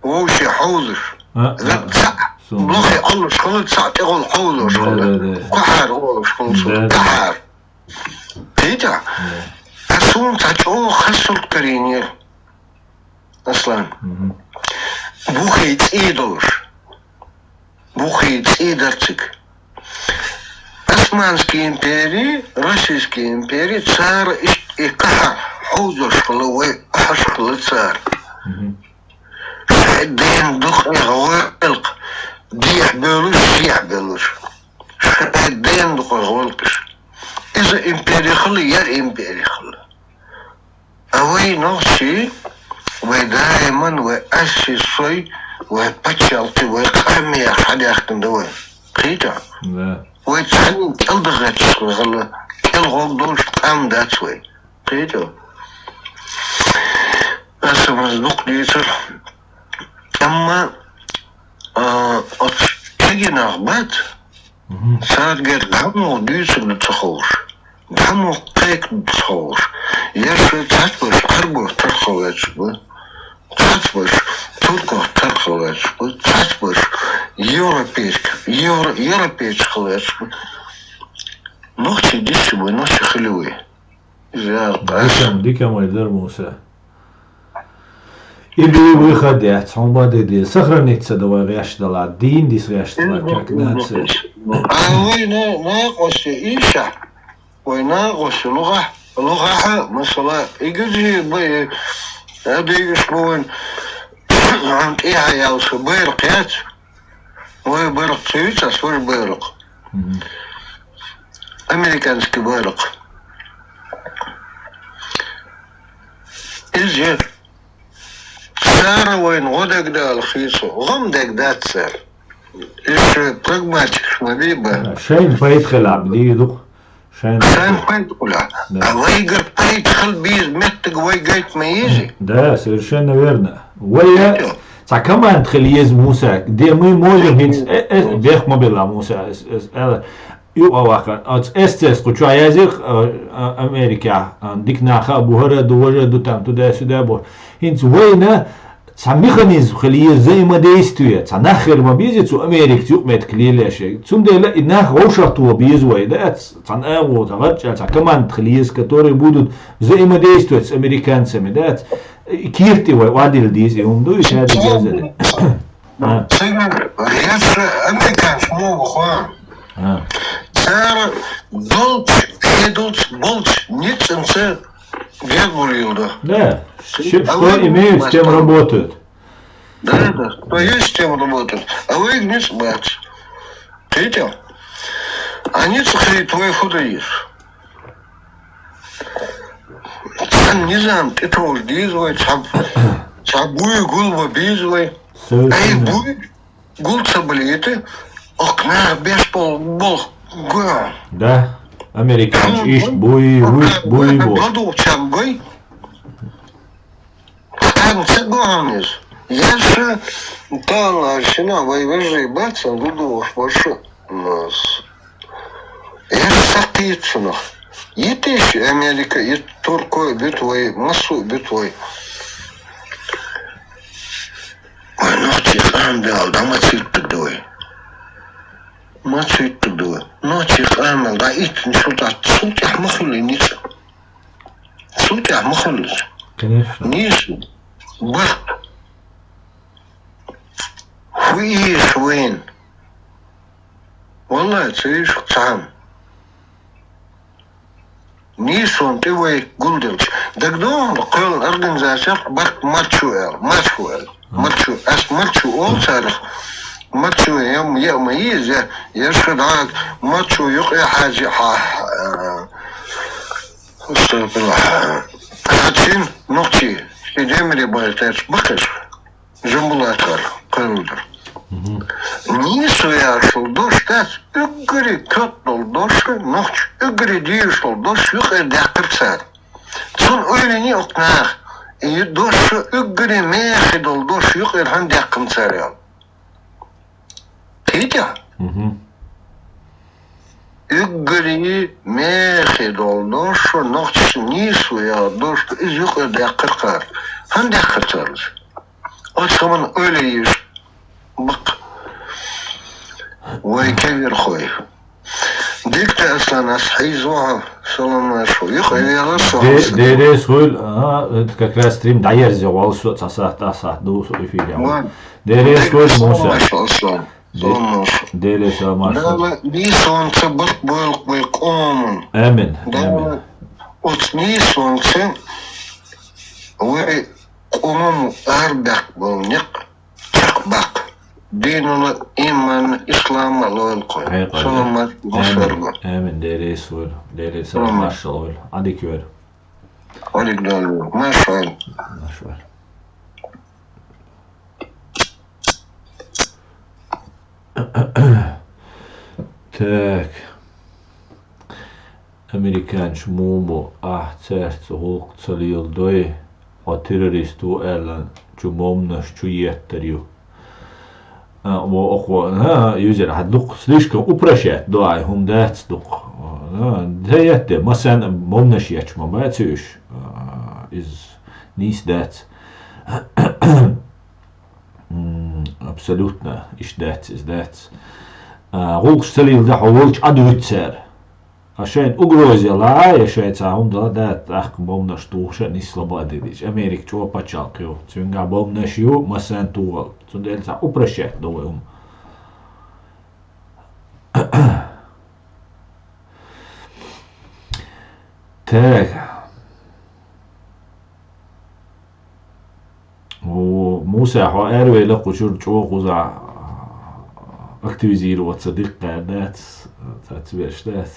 вовше хьовзаш. А, а, цхьаъ, а, сона. Лохе Ӏаллаш хилла, цхьаъ тӀехула хьовзаш хилла. Да, да, да. Кухьар олуш хилла цунах. Да, да. Кухьар. Кхетий? Да. Ас суна цхьа чӀогӀа хаза сурт карийнера. Аслан. Мгм. Бухий цӀий долуш. Бухий цӀий дара цига. Османский импери, Российский импери, цара иш-, и кахьа хьовзош хилла, вай ахьаш хилла цара. Мгм. Шайн ден дукъе гӀойлакх, дехьа бевллаш, шехьа бевллаш. Шайн ден дукъе гӀойлакхаш. Иза импери хилла, яра импери хилла. А вай нохчий, вай даиман, вай аьсси сой, вай пачхьалкхе, вай къамех хьадаьхкина ду вай. Кхетий? Да. Вай цхьанна кӀел дан гӀерташ хилла, кӀел гӀоргдолуш къам дац вай. Кхетий? Аса ваза дукха дийцар. Амма, а, оцу кегий нах бац, Мгм. Царгара дӀа муха дуьйцург ду ца ховш, дӀа муха кхайкарг ду ца ховш, я шу цхьацца берш Ӏаьрбош тархо ваьлча бу, цхьацца берш туркох тархо ваьлча бу, цхьацца берш европейча, евро-, европейча хила ваьлча бу. Нохчий дисса бу, нохчий хила ву. Дикам, дикам вай дар, Муса. И дуй выход яц, хьон баде де. Сохраниться давай гъяш дала, дин дис гъяш дала, как нация. А вай на, на къосе иша. Вай на къосе лугъа, лугъа ха, масала, игизи бай, а дегиш бувин, ам тиха ял шу байракъ яц. Вай байракъ цуйца, свой байракъ. Американский байракъ. Иза цара вайна гӀо дагадала хийцу, гӀам дагадацар. Иша прагматикаш ма бий ба. Шайн пайда хила, бди дух. Шайн. Шайн пайда хила. Да. А вайгар пайда хила бийз меттаг вай гайт ма йизи? Да, совершенно верно. Вай ца команд хила ез, Муса, где мы можем, э, э, бех ма бела, Муса, э, э, э, Ю а ваха, ац эс цес кучу язих, а, а, Америка, а, дик наха, бухара ду, важа ду, там, туда-сюда бу. Хинц война, ца механизм хили взаимодействия, ца нахер ма бизи, цу Америк, цу мет клилеше. Цун дела и нах рошату биз вой, да, ц-, ца на вот, ца варча, ца команд хили, которые будут взаимодействовать с американцами, да, ц-, и кирти вой, вадил диз, и умду, и шади газели. А. Цигар яша американец мугу хуан. А. Цар долч, хедолч, болч, ницинца гербурилда. Да. Что имеют, с тем работают. Да, да. Что есть, с тем работают. А вы ниц бац. Видите? Они цехи твой худо есть. Цхьа низам тӀетовжа деза вай, цхьа, цхьа буй гулба беза вай. Ай, буй гул ца балийта, ох, нах беш бол, бол, гу. Да, американцы ишт буй, вуйт буй бо. Гаду чам гой. Хан ца гуанис. Яша, тала шина вай вежи баца, гуду ваш баша. Нас. Эр сакъийцунах. Йитиш Америка, йит Туркой битвой, масу битвой. Ой, ночи къамбел, да мацуйтук дуй. Мацуйтук дуй. Ночи къамбел, да ит нишутат, султях махули ница. Султях махули. Конечно. Нису. Бах. Хуиш вин. Валлай, ца иш цхьан. Нийсван тӀе вай гулделча. ДагадоагӀа, кхоьллина организацеш барт марчу аьлла, марчу аьлла. Марчу, ас марчу олу царах. Марчу ям, я ма йиза, я, я ша даг, марчу юкъе хьажи хьа, а, устарбала. Хачин нохчи, ши демире байтач бакаш. Жамбулатар, кхоьллина. Нийсо яшал дош дац, уггаре кот долу дош, нохча уггаре дийшал дош юкъе даьккхира цара. Цунна ойлиний окху наха, и дош уггаре мехи долу дош юкъера хӀан даьккхина цара аьлла. Кхетий? Уггаре мехи долу дош, нохчаша нийсо яла дош, иза юкъера даьккхира цара. ХӀан даьккхира цара иза? Оцу хӀуманна ойла йиш бакъ. Вай кегирхой. Дикта Аслан, ас хьийзо хьо, салам шу. Юкъа вела со. Де-, дерес хуьлу, а, это как раз стрим дӀаерзе волу со, цхьа сахьт, а, сахьт ду со эфире. Ладно. Дерес хуьлу, Муса. Салам шу, Аслан. Де-, салам шу. Дерес салам шу. Дала нийсонца барт бойлу вай къоман. Амин. Дала амин. Оцу нийсонца вай къоман арабаьккхина болу некъ чекхбаккха. Динана, иманна, ислама лойла кхой. Хьекъал. Саламат, амин, мусарга. Амин, Деррис вара. Деррис вара, саламат. Маршалла вара. Адик вара. Адик дала вара. Маршалла. Маршалла. Так. Американчу мумо ахь цаьрца гӀуллакх ца леладой, хьо террорист ву аьлла, чу момнаш чу еттар ю. А, во, охо, а, юзер, хьан дукха слишком упрощать до ай, хӀума дац дукха. А, да етте, масана момнаш ечу ма бац уьш. А, из нийса дац. М, абсолютно, иш дац, из дац. А, гӀуллакхаш ца леладой, хьо волчу Ӏа дуьйцу цара. А шайн угроза ла, я шайн цхьа хӀума дала, да, тӀаккха бомбанаш тухуша нислаба а дедиш. Америка чӀо пачалкх ю. Цуьнга бомбанаш ю, массан тухал. Цундела цхьа упрощать до вай хӀума. Так. О, Муса, хьо аравела кхучур чӀо кхуза активизироваться диккха дац, цац веш дац.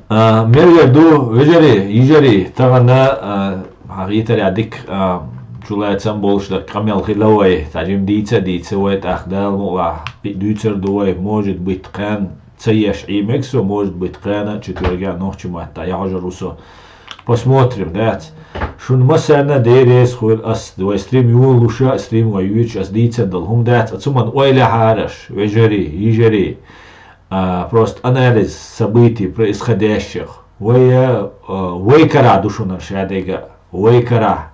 А, мергар ду, вежарий, йижарий, тахана, а, хьагӀийтар я дик, а, чулайцам болуш дар къамел хила вай, цхьа жим дийца, дийца вай, тӀаккха Дала мукъла, дуьйцар ду вай, может быть, кхаьн ца еш Ӏиймег со, может быть, кхана четверга нохчи матта яхьожар ву со. Посмотрим, дац. Шун массарна дерес хуйр ас, вай стрим юлуша, стрим вай юч ас дийца дал. ХӀум дац, а цуман ойла хараш, вежарий, йижарий. А, просто анализ событий происходящих. Вай, а, вай кара душунар шадега, вай кара,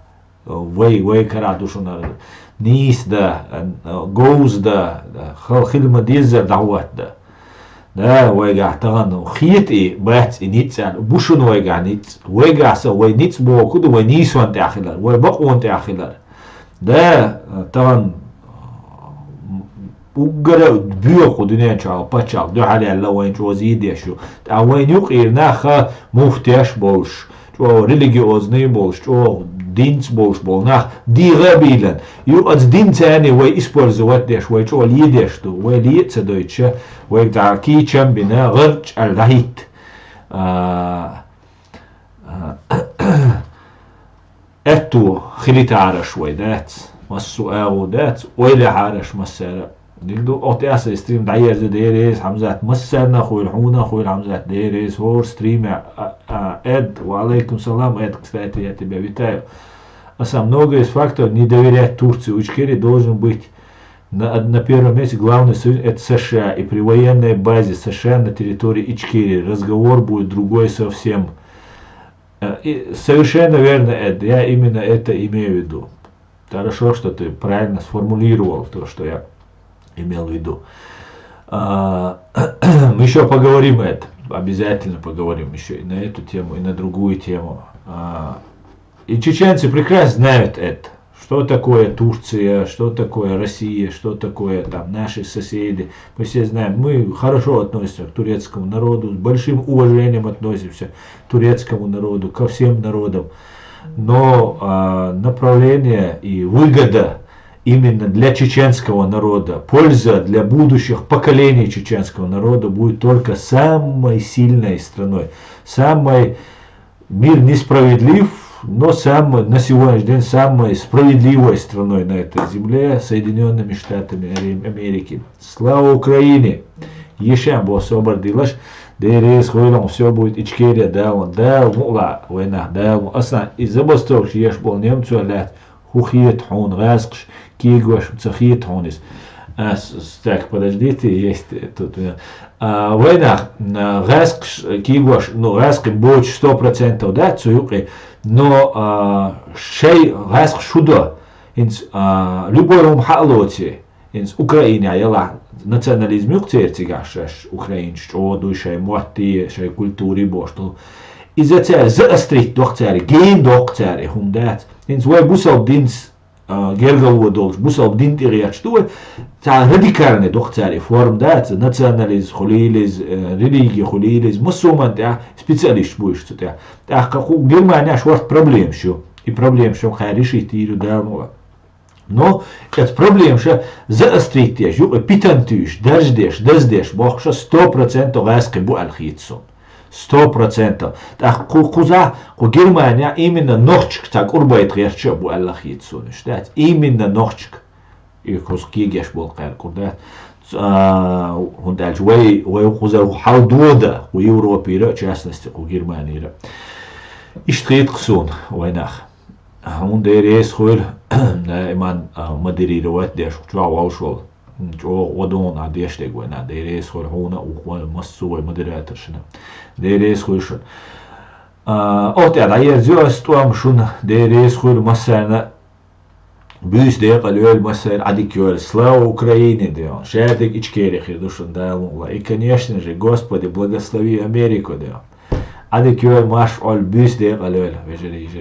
вай, вай кара душунар. Нийс да, а, говз да, хал хилма деззар дагӀват да. Да, вайгахь тахана хетий бац и ницӀ аьлла, бушун вайгахь ницӀ. Вайгахь са вай ницӀ боху ду, вай нийсон тӀехь хилар, вай бакъон тӀехь хилар. Да, тахана уггара боьху дуьнен чохь паччахь дуьхьал яьлла вайн чӀоза йийдеш ю. ТӀа вайн юкъера нах муфтеш болуш, чӀо религиозный болуш, чӀо динца болуш болу нах дийгӀа а бийлан. Ю оцу динца вай использовать деш, вай чӀо ледеш ду, вай ле а ца дойтуша, вай дӀа кийчам бина, гӀарчӀ аьлла дӀахӀитта. А, а, аьтту хилийтараш вай дац, массо а агӀо дац, ойла хьараш массара. Дика ду, оха тӀе аса стрим дӀаерза деррис, Хьамзат, массарна хуйла, хьуна хуйла, Хьамзат, деррис, хӀора стриме, а, а, Эд, ва алейкум салам, Эд, кстати, я тебя витаю. А сам много из фактов не доверять Турции. У Ичкерии должен быть на, на первом месте главный союз, это С Ш А. И при военной базе С Ш А на территории Ичкерии разговор будет другой совсем. Э, и совершенно верно, Эд, я именно это имею в виду. Хорошо, что ты правильно сформулировал то, что я имел в виду. А, мы еще поговорим это, обязательно поговорим еще и на эту тему, и на другую тему. А, и чеченцы прекрасно знают это, что такое Турция, что такое Россия, что такое там наши соседи. Мы все знаем, мы хорошо относимся к турецкому народу, с большим уважением относимся к турецкому народу, ко всем народам. Но а, направление и выгода именно для чеченского народа, польза для будущих поколений чеченского народа будет только самой сильной страной, самой... Мир несправедлив, но самой, на сегодняшний день самой справедливой страной на этой земле, Соединёнными Штатами Америки. Слава Украине! Ешан бо собар дилаш, деррис хуйлан, все будет Ичкерия, Дала, Дала мукъла вайнах, Дала му-, асан и забастовка еш бол немцо лят, хӀу хета хьуна гӀаьскхаш кегош, ца хета хьуна иза. А, с-, с-, так, подождите, есть тут, э, а, вайнах, а, гӀаьскхаш кегош, ну, гӀаьскхи бочу сто процентов да, цу юкъе, но, а, шай гӀаьскхаш шу до, хӀинца, а, любой хӀума хьалоци, хӀинца Украина яла национализм юкъ церан цигахь шаьш, украинаш чӀогӀа дуй шай мотти, шай культури бохуш долу. Иза цара заострить доккху цара, гена доккху цара, и хӀума дац. ХӀинца вай бусалба динца а, гергало долчу бусалба дин тӀе гӀерташ ду вай, цхьа радикальный доккху цара и форма дац, национализм хуьлийла иза, э, религи хуьлийла иза, массо а хӀуманна тӀехь специалисташ бу уьш цу тӀехь. ТӀаккха кху Германехь шорта проблемаш ю. И проблемаш ю кхара решить йийр ю Дала мукъ лахь. Но эцу проблемаша заострить деш, юкъа питана туьйсуш, даржа деш, даза деш бохкуша сто процентов гӀаьскхи бу аьлла хета суна. Сто процентов. ТӀаккха кху-, кхузахь, кху Германия именно нохчашка цхьа кӀурбайта гӀерташ а бу аьлла хета суна уьш, дац? Именно нохчашка. И кхуза кегеш болу кхаьркур дац. Ц-, а, хӀунда аьлча вай, вай кхуза хьал дода, кху Европера, в частности, кху Германера. Иштта хета-кх суна вайнах. Хьуна деррис хуьлу, даиман, а, модерировать деш, чохь волуш волу. ЧӀогӀа гӀо ду хьуна ахь деш дерг вайна. Деррис хуьлу хьуна а, вукхо а, массо а вай модераторшна. Деррис хуьлу шуна. А, оха тӀе дӀаерзайо ас тӀом шуна. Деррис хуьлу массарна. Буьйса декъала йойла массайолча, Ӏадика йойла. Слава Украине, дӀа. Шадерг Ичкери хир ду шун, Дала мукъ лахь. И, конечно же, Господи, благослови Америку, дӀа. Ӏадика йойла, марша Ӏойла, буьйса декъала йойла, вежарий, йижарий.